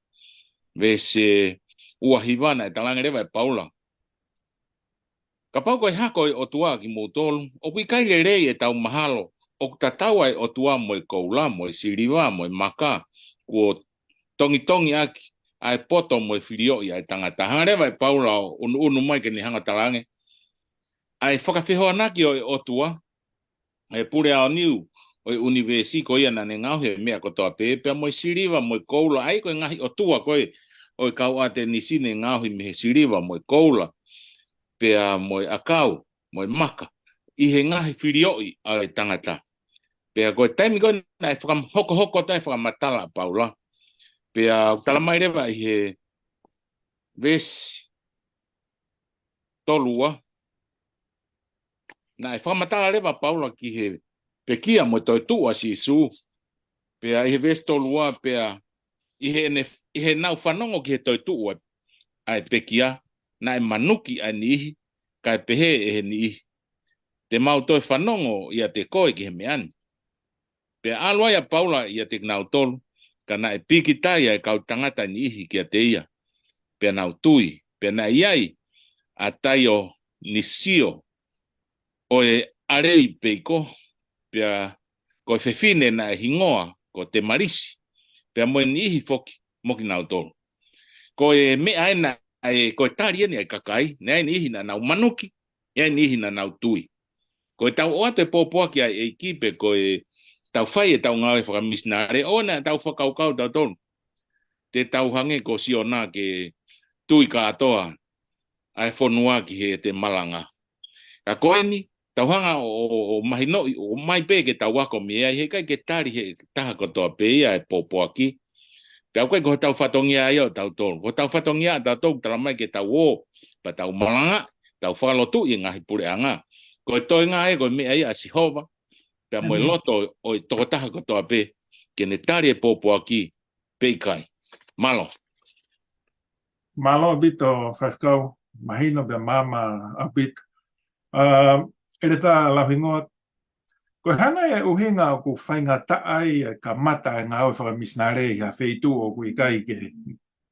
veesi ua hiva naʻe talaange leva ʻe Paula, kapau ko e hako ʻo e ʻOtua kimoutolu, ʻoku ʻikai lelei ʻetau mahalo ʻoku tatau ʻa e ʻOtua mo e koula, mo e siliva, mo e maka, kuo tongitongi ʻaki ʻa e poto mo e filioʻi ʻa e tangata. Hanga leva ʻe Paula ʻo ʻunuʻunu mai ke ne hanga ʻo talaange ʻa e fakafehoanaki ʻo e ʻOtua, ʻa e pule aoniu ʻo e ʻunivēsi ko ia naʻa ne ngaohi ʻa e meʻa kotoa pē, pea mo e siliva mo e koula, ʻa ia ko e ngaahi ʻotua ko ē ʻo e kau ʻAtenisi ne ngaohi mei he siliva mo e koula, pea mo e ʻakau, mo e maka, ʻi he ngaahi filioʻi ʻa e tangata. Pea ko e taimi ko ē naʻe fakahokohoko atu ai e fakamatala ʻa Paula, pea ʻoku tala mai leva ʻi he veesi tolu ua, naʻe fakamatala leva ʻa Paula ki he pekia mo e toetuʻu ʻa Sīsū. Pea ʻi he veesi tolu ua, pea ʻi heʻene, ʻi heʻenau fanongo ki he toetuʻu ʻa e pekia, naʻe manuki ʻa e niʻihi, kae pehē ʻe he niʻihi, te mau toe fanongo ʻiate koe ki he meʻa ni. Pea ʻalu ai ʻa Paula ʻiate kinautolu, ka naʻe pīkitai ʻa e kau tangata niʻihi kiate ia, pea nau tui, pea naʻe ʻi ai ʻa Taionisio ʻo e ʻAleipiko, pea ko e fefine naʻe hingoa ko Temalisi, pea mo e niʻihi foki mo kinautolu. Ko e meʻa ē naʻe, ko e tali eni ʻa e kakai, naʻe ʻi ai e niʻihi naʻa nau manuki, ʻi ai e niʻihi naʻa nau tui. Ko ʻetau ʻoatu e pōpoaki ʻa e ʻEiki pe ko ʻetau fai ʻetau ngāue fakamisinale, ʻoua naʻa tau fakakaukau tautolu te tau hangē ko Siona ke tui kātoa ʻa e fonua ki heʻete malanga. Ka ko eni, tau hanga ʻo, ʻo, ʻo mahinoʻi, ʻomai pē ke tau ako mei ai, heʻikai ke tali ʻe he taha kotoa pē ia e pōpoaki. Pea ʻoku ʻikai ko hotau fatongia ia ʻo tautolu. Ko hotau fatongia ʻa tautolu, tala mai ke tau ō, pea tau malanga, tau fakalotuʻi e ngaahi puleʻanga. Ko e toenga ē, ko e meʻa ia ʻa Sihova, pea mo e loto ʻo e tokotaha kotoa pē, ke ne tali e pōpoaki pe ʻikai. Mālō. Mālō ʻaupito, Faifekau, mahino pea maama ʻaupito. ʻA, ʻEletā Lauhingoa, ko e hā nai e ʻuhinga ʻoku faingataʻa ai e kamata e ngāue fakamisinale ʻi ha feituʻu ʻoku ʻikai ke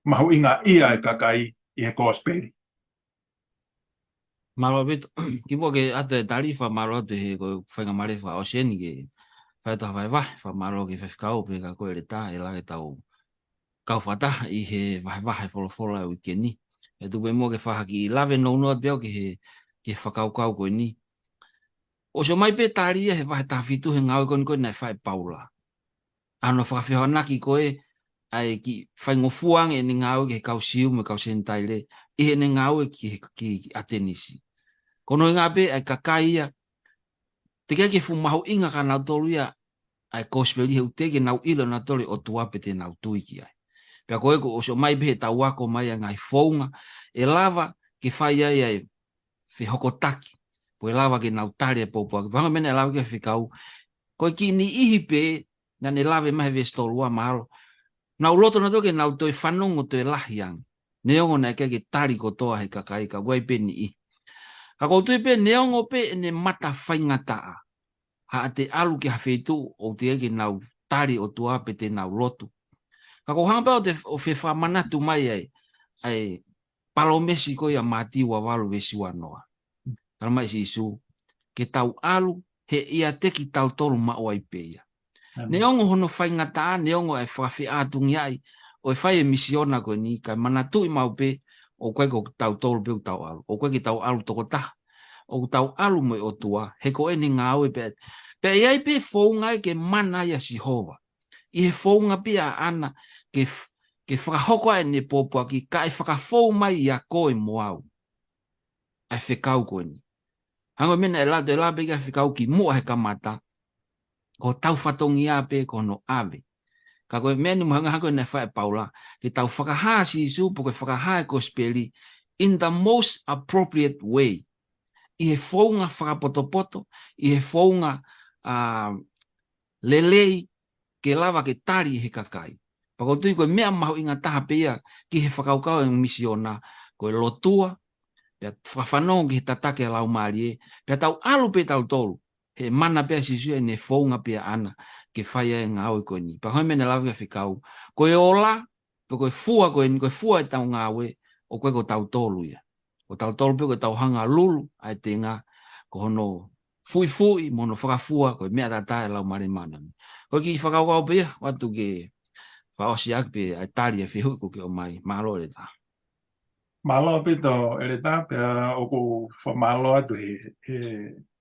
mahuʻingaʻia e kakai ʻi he kosipeli? Mālō ʻaupito, kimuʻa ke ʻoatu e tali, fakamālō atu he ko e faingamālie fakaʻosi eni ke fai atu ha vahevahe, fakamālō ki he Faifekau pea ka ko e ʻEletā, ʻe lava ke tau kau fakataha ʻi he vahevahe folofola ʻo e uike ni. ʻE tuku pē muʻa ke fai ha kiʻi lave nounou atu pē au ki he, ki he fakakaukau ko eni. ʻOsi ʻomai pē tali ia he vahe taha fitu he ngāue ko eni ko ē naʻe fai ʻe Paula. ʻA hono fakafehoanaki ko ē ʻa e kiʻi faingofua ange ʻene ngāue ki he kau Siu mo e kau Senitaile, ʻi heʻene ngāue ki he, ki, ki ʻAtenisi. Ko hono ʻuhinga pē ʻa e kakai ia, teʻeki ai ke fuʻu mahuʻinga kia nautolu ia ʻa e kosipeli he ʻoku teʻeki ke nau ʻilo ʻe nautolu e ʻOtua pe te nau tui ki ai. Pea ko e ko ʻosi ʻomai pē heʻetau ako mai ʻa e ngaahi founga ʻe lava ke fai ai ʻa e fehokotaki, pe ʻe lava ke nau tali e pōpoaki. Pea hangē ko e meʻa naʻe lave ki ai e Faifekau, ko e kiʻi niʻihi pē naʻa ne lave mai he veesi tolu ua, mahalo nau loto nautolu ke nau toe fanongo toe lahi ange, neongo naʻe ʻikai ke tali kotoa ʻe he kakai, ka ʻoku ʻi ai pē niʻihi. Ka ʻoku ou tui pē neongo pē ʻene mata faingataʻa, haʻate ʻalu ki ha feituʻu ʻoku teʻeki ke nau tali e ʻOtua pe te nau lotu. Ka ʻoku ou hanga pē au ʻo te, ʻo fefakamanatu mai ai ʻa e palōmesi ko ia ʻa Mātiu ua valu veesi ua noa. Tala mai ʻe Sīsū, ke tau ʻalu he ʻiate kitautolu maʻu ai pē ia. ʻĒmeni. Neongo hono faingataʻa, neongo e fakafeʻātungiaʻi ʻo e fai e misiona ko eni, kae manatuʻi maʻu pē, ʻoku ʻikai ko tautolu pē ʻoku tau ʻalu. ʻOku ʻikai ke tau ʻalu tokotaha. ʻOku tau ʻalu mo e ʻOtua, he ko ʻene ngāue pē. Pea ʻi ai pē founga ia ke mana ai ʻa Sihova. ʻI he founga pē ʻaʻana ke f-, ke fakahoko ʻa ʻene pōpoaki, kae fakafou mai ʻia koe mo au ʻa e fekau ko eni. Hangē ko e meʻa naʻe lau, ʻe lau pē ki he fekau kimuʻa he kamata, ko hotau fatongia pē ko hono ʻave. Ka ko e meʻa ni mo e hanga hako naʻe fai ʻe Paula, ke tau fakahā ʻa Sīsū pe ko e fakahā ʻa e kosipeli in the most appropriate way. ʻI he founga fakapotopoto, ʻi he founga, ā, lelei ke lava ke tali ʻe he kakai. Pea ʻoku ou tui ko e meʻa mahuʻinga taha pē ia ki he fakakaukau ʻa e misiona, ko e lotua, pea fakafanongo ki he tataki ʻa e Laumālie, pea tau ʻalu pē tautolu, he mana pē ʻa Sīsū ʻene founga pē ʻaʻana ke fai ʻa e ngāue ko eni. Pea ko e meʻa naʻe lau ki he fekau, ko e ola, pe ko e fua ko eni, ko e fua ʻetau ngāue, ʻoku ʻikai ko tautolu ia. Ko tautolu pē ko ʻetau hanga lulu ʻa e tenga, ko hono fuʻifuʻi mo hono fakafua, ko e meʻa tatau ʻa e Laumālie Māʻoniʻoni. Ko e kiʻi fakakaukau pē ia, ʻoatu ke fakaʻosi ʻaki pē ʻa e tali ʻa e fehuʻi kuo ke ʻomai. Mālō ʻEletā. Mālō ʻaupito ʻEletā, pea ʻoku ou fakamālō atu he, he,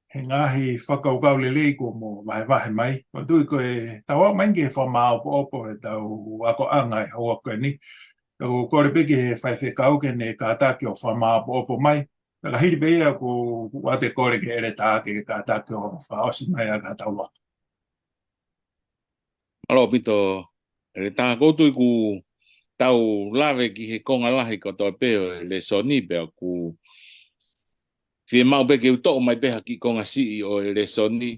he ngaahi fakakaukau lelei kuo mo vahevahe mai. ʻOku ou tui ko e tau aʻu mai ki he fakamāʻopoʻopo ʻetau akoʻanga ʻi he houa ko eni. Pea ʻoku ou kole pē ki he faifekau ke ne kātaki ʻo fakamāʻopoʻopo mai. Pea ka hili pē ia ʻoku, ʻoku ou ʻoatu e kole ki he ʻEletā ke kātaki ʻo fakaʻosi mai ʻa e tau lotu. Mālō ʻaupito ʻEletā, ʻoku ou tui kuo tau lave ki he konga lahi kotoa pē ʻo e lēsoni, pea ʻoku fiemaʻu pē ke u toʻo mai pē ha kiʻi konga siʻi ʻo e lēsoni,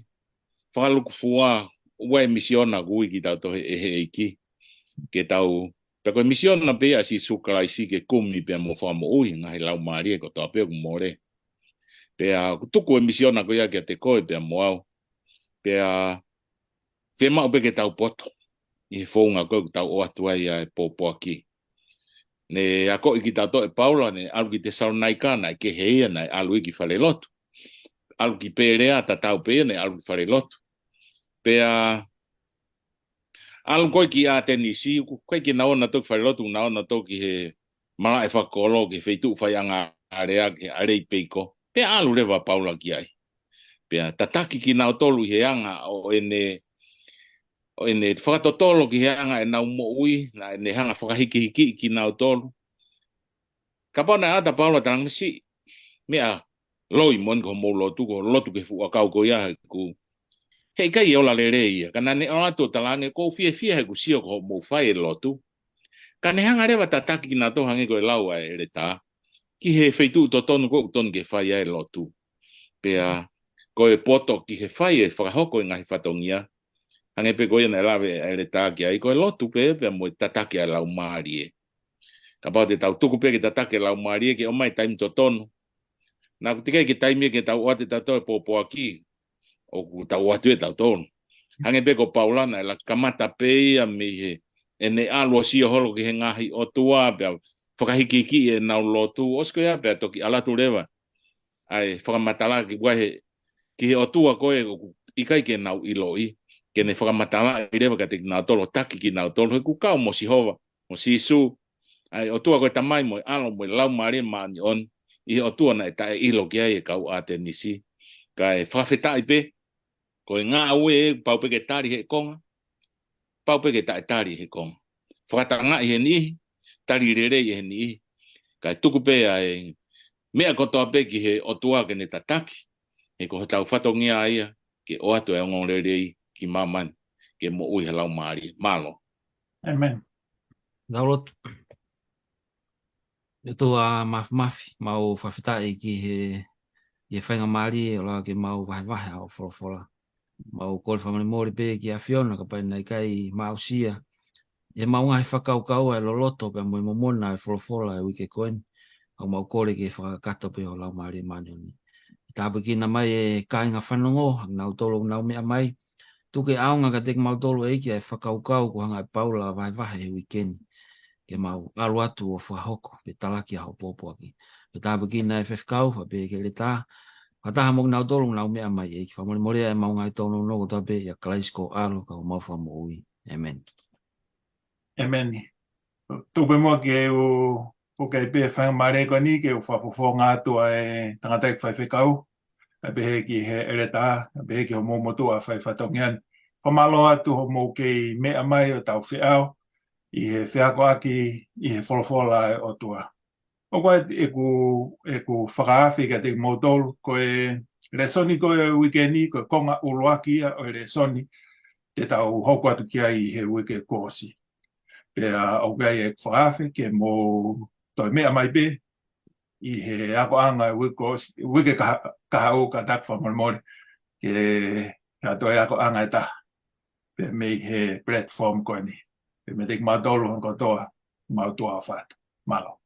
fakalūkufua, ʻa e misiona ʻoku ui kitautolu ʻe he ʻEiki ke tau, pea ko e misiona pē ia ʻa Sīsū Kalaisi ke kumi pea mo fakamoʻui e ngaahi laumālie kotoa pē ʻoku mole. Pea ʻoku tuku e misiona ko ia kiate koe pea mo au. Pea fiemaʻu pē ke tau poto ʻi he founga ko ē ʻoku tau ʻoatu ai ʻa e pōpoaki. Naʻe akoʻi kitautolu ʻe Paula, naʻe ʻalu ki Tesalonaika, naʻe kehe ia, naʻe ʻalu ia ki falelotu. ʻAlu ki Pēlea, tatau pē ia, naʻe ʻalu ki falelotu. Pea ʻalu ko ē ki ʻAtenisi, ʻoku ʻikai ke nau ō nautolu ki falelotu, nau ō nautolu ki he malaʻe fakakolo, ki he feituʻu faiʻanga alea, ki he ʻAleipiko. Pea ʻalu leva ʻa Paula ki ai. Pea tataki kinautolu ʻi he anga ʻo ʻene, ʻo ʻene fakatotolo ki he anga ʻenau moʻui, naʻa ne hanga ʻo fakahikihikiʻi kinautolu. Kapau naʻe ʻata ʻa Paula ʻo talaange, masiʻi, meʻa loi moʻoni ko hoʻomou lotu, ko e lotu ki he fuʻu ʻakau ko ia, he ʻoku, he ʻikai ola lelei ia. Ka naʻa ne ʻalu atu ʻo talaange, ʻoku ou fiefia he ʻoku ou sio ko hoʻomou fai e lotu. Ka ne hanga leva ʻo tataki kinautolu hangē ko e lau ʻa e ʻEletā ki he feituʻu totonu ko ē ʻoku totonu ke fai ai e lotu. Pea ko e poto ki he fai e fakahoko e ngaahi fatongia, hangē pē ko ia naʻe lave ʻa e ʻEletā ki ai, ko e lotu pē, pea mo e tataki ʻa e Laumālie. Kapau te tau tuku pē ke tataki e Laumālie ke ʻomai e taimi totonu, naʻa ʻoku teʻeki ai ke taimi ke tau ʻoatu ʻe tautolu e pōpoaki ʻoku tau ʻoatu ʻe tautolu. Hangē pē ko Paula, naʻe laka kamata pē ia mei he, ʻene ʻalu ʻo sio holo ki he ngaahi ʻotua, pea fakahikihikiʻi ʻenau lotu, ʻosi ko ia pea toki ʻalu atu leva ʻa e fakamatala ki he, ki he ʻotua ko ē ʻoku ʻikai ke nau ʻiloʻi, ke ne fakamatalaʻi leva kiate kinautolu, taki kinautolu, he ʻoku kau mo Sihova, mo Sīsū, ʻa e ʻOtua ko e Tamai mo e ʻAlo mo e Laumālie Māʻoniʻoni, ʻi he ʻotua naʻe taʻeʻilo ki ai e kau ʻAtenisi. Kae fakafetaʻi pē, ko e ngāue ʻe pau pē ke tali ʻe he konga, pau pē ke taʻetali ʻe he konga. Fakatangaʻi ʻe he niʻihi, tali lelei ʻe he niʻihi. Kae tuku pē ʻa e meʻa kotoa pē ki he ʻOtua ke ne tataki, he ko hotau fatongia ia ke ʻoatu e ongoongolelei ki māmani, ke moʻui he Laumālie. Mālō. ʻĒmeni. Tau lotu. ʻE ʻOtua Māfimafi, mau fakafetaʻi ki he, ʻi he faingamālie ʻo lava ke mau vahevahe ʻa hoʻo folofola. Mau kole fakamolemole pē ki he ʻAfiona kapau naʻe ʻikai mau aʻusia ʻi heʻemau ngaahi fakakaukau ʻa e loloto pea mo e momona ʻa e folofola ʻo e uike ko eni. ʻOku mau kole ke fakakakato pē ho Laumālie Māʻoniʻoni. Tāpuekina mai e kāinga fanongo, ʻa kinautolu ʻoku nau meʻa mai. Tuku ke ʻaonga kiate kimautolu ʻEiki ʻa e fakakaukau kuo hanga ʻe Paula ʻo vahevahe he uike ni, ke mau ʻalu atu ʻo fakahoko, pea talaki ʻa hoʻo pōpoaki. Pea tāpuekina e faifekau, pea pehē ki he ʻEletā, fakataha mo kinautolu ʻoku nau meʻa mai ʻEiki. Fakamolemole ʻa ʻemau ngaahi tōnounou kotoa pē ʻia Kalaisi ko ho ʻAlo ka ko homau Fakamoʻui. ʻĒmeni. ʻĒmeni. Tuku pē muʻa ke u, ʻoku ʻi ai pē faingamālie ko eni ke u fakafofonga atu ʻa e tangataʻeiki faifekau, kae pehē ki he ʻEletā, kae pehē ki homou motuʻa faifatongia ni. Fakamālō atu hoʻomou kei meʻa mai ʻo tau feʻao. ʻi he feakoʻaki ʻi he folofola ʻa e ʻOtua. ʻOku ʻi ai ʻeku, ʻeku fakaafe kiate kimoutolu, ko e lēsoni ko e uike ni, ko e konga ʻuluaki ia ʻo e lēsoni te tau hoko atu ki ai ʻi he uike kuo ʻosi. Pea ʻoku ʻi ai ʻeku fakaafe ke mou toe meʻa mai pē ʻi he akoʻanga ʻo e uike kuo ʻosi, uike kaha-, kahaʻu, ka ʻoku ou fakamolemole ke, ke toe akoʻanga ʻe taha pē mei he platform ko eni. Pea mei he kimautolu ʻoku kotoa, mau tuʻa ʻofa atu. Mālō.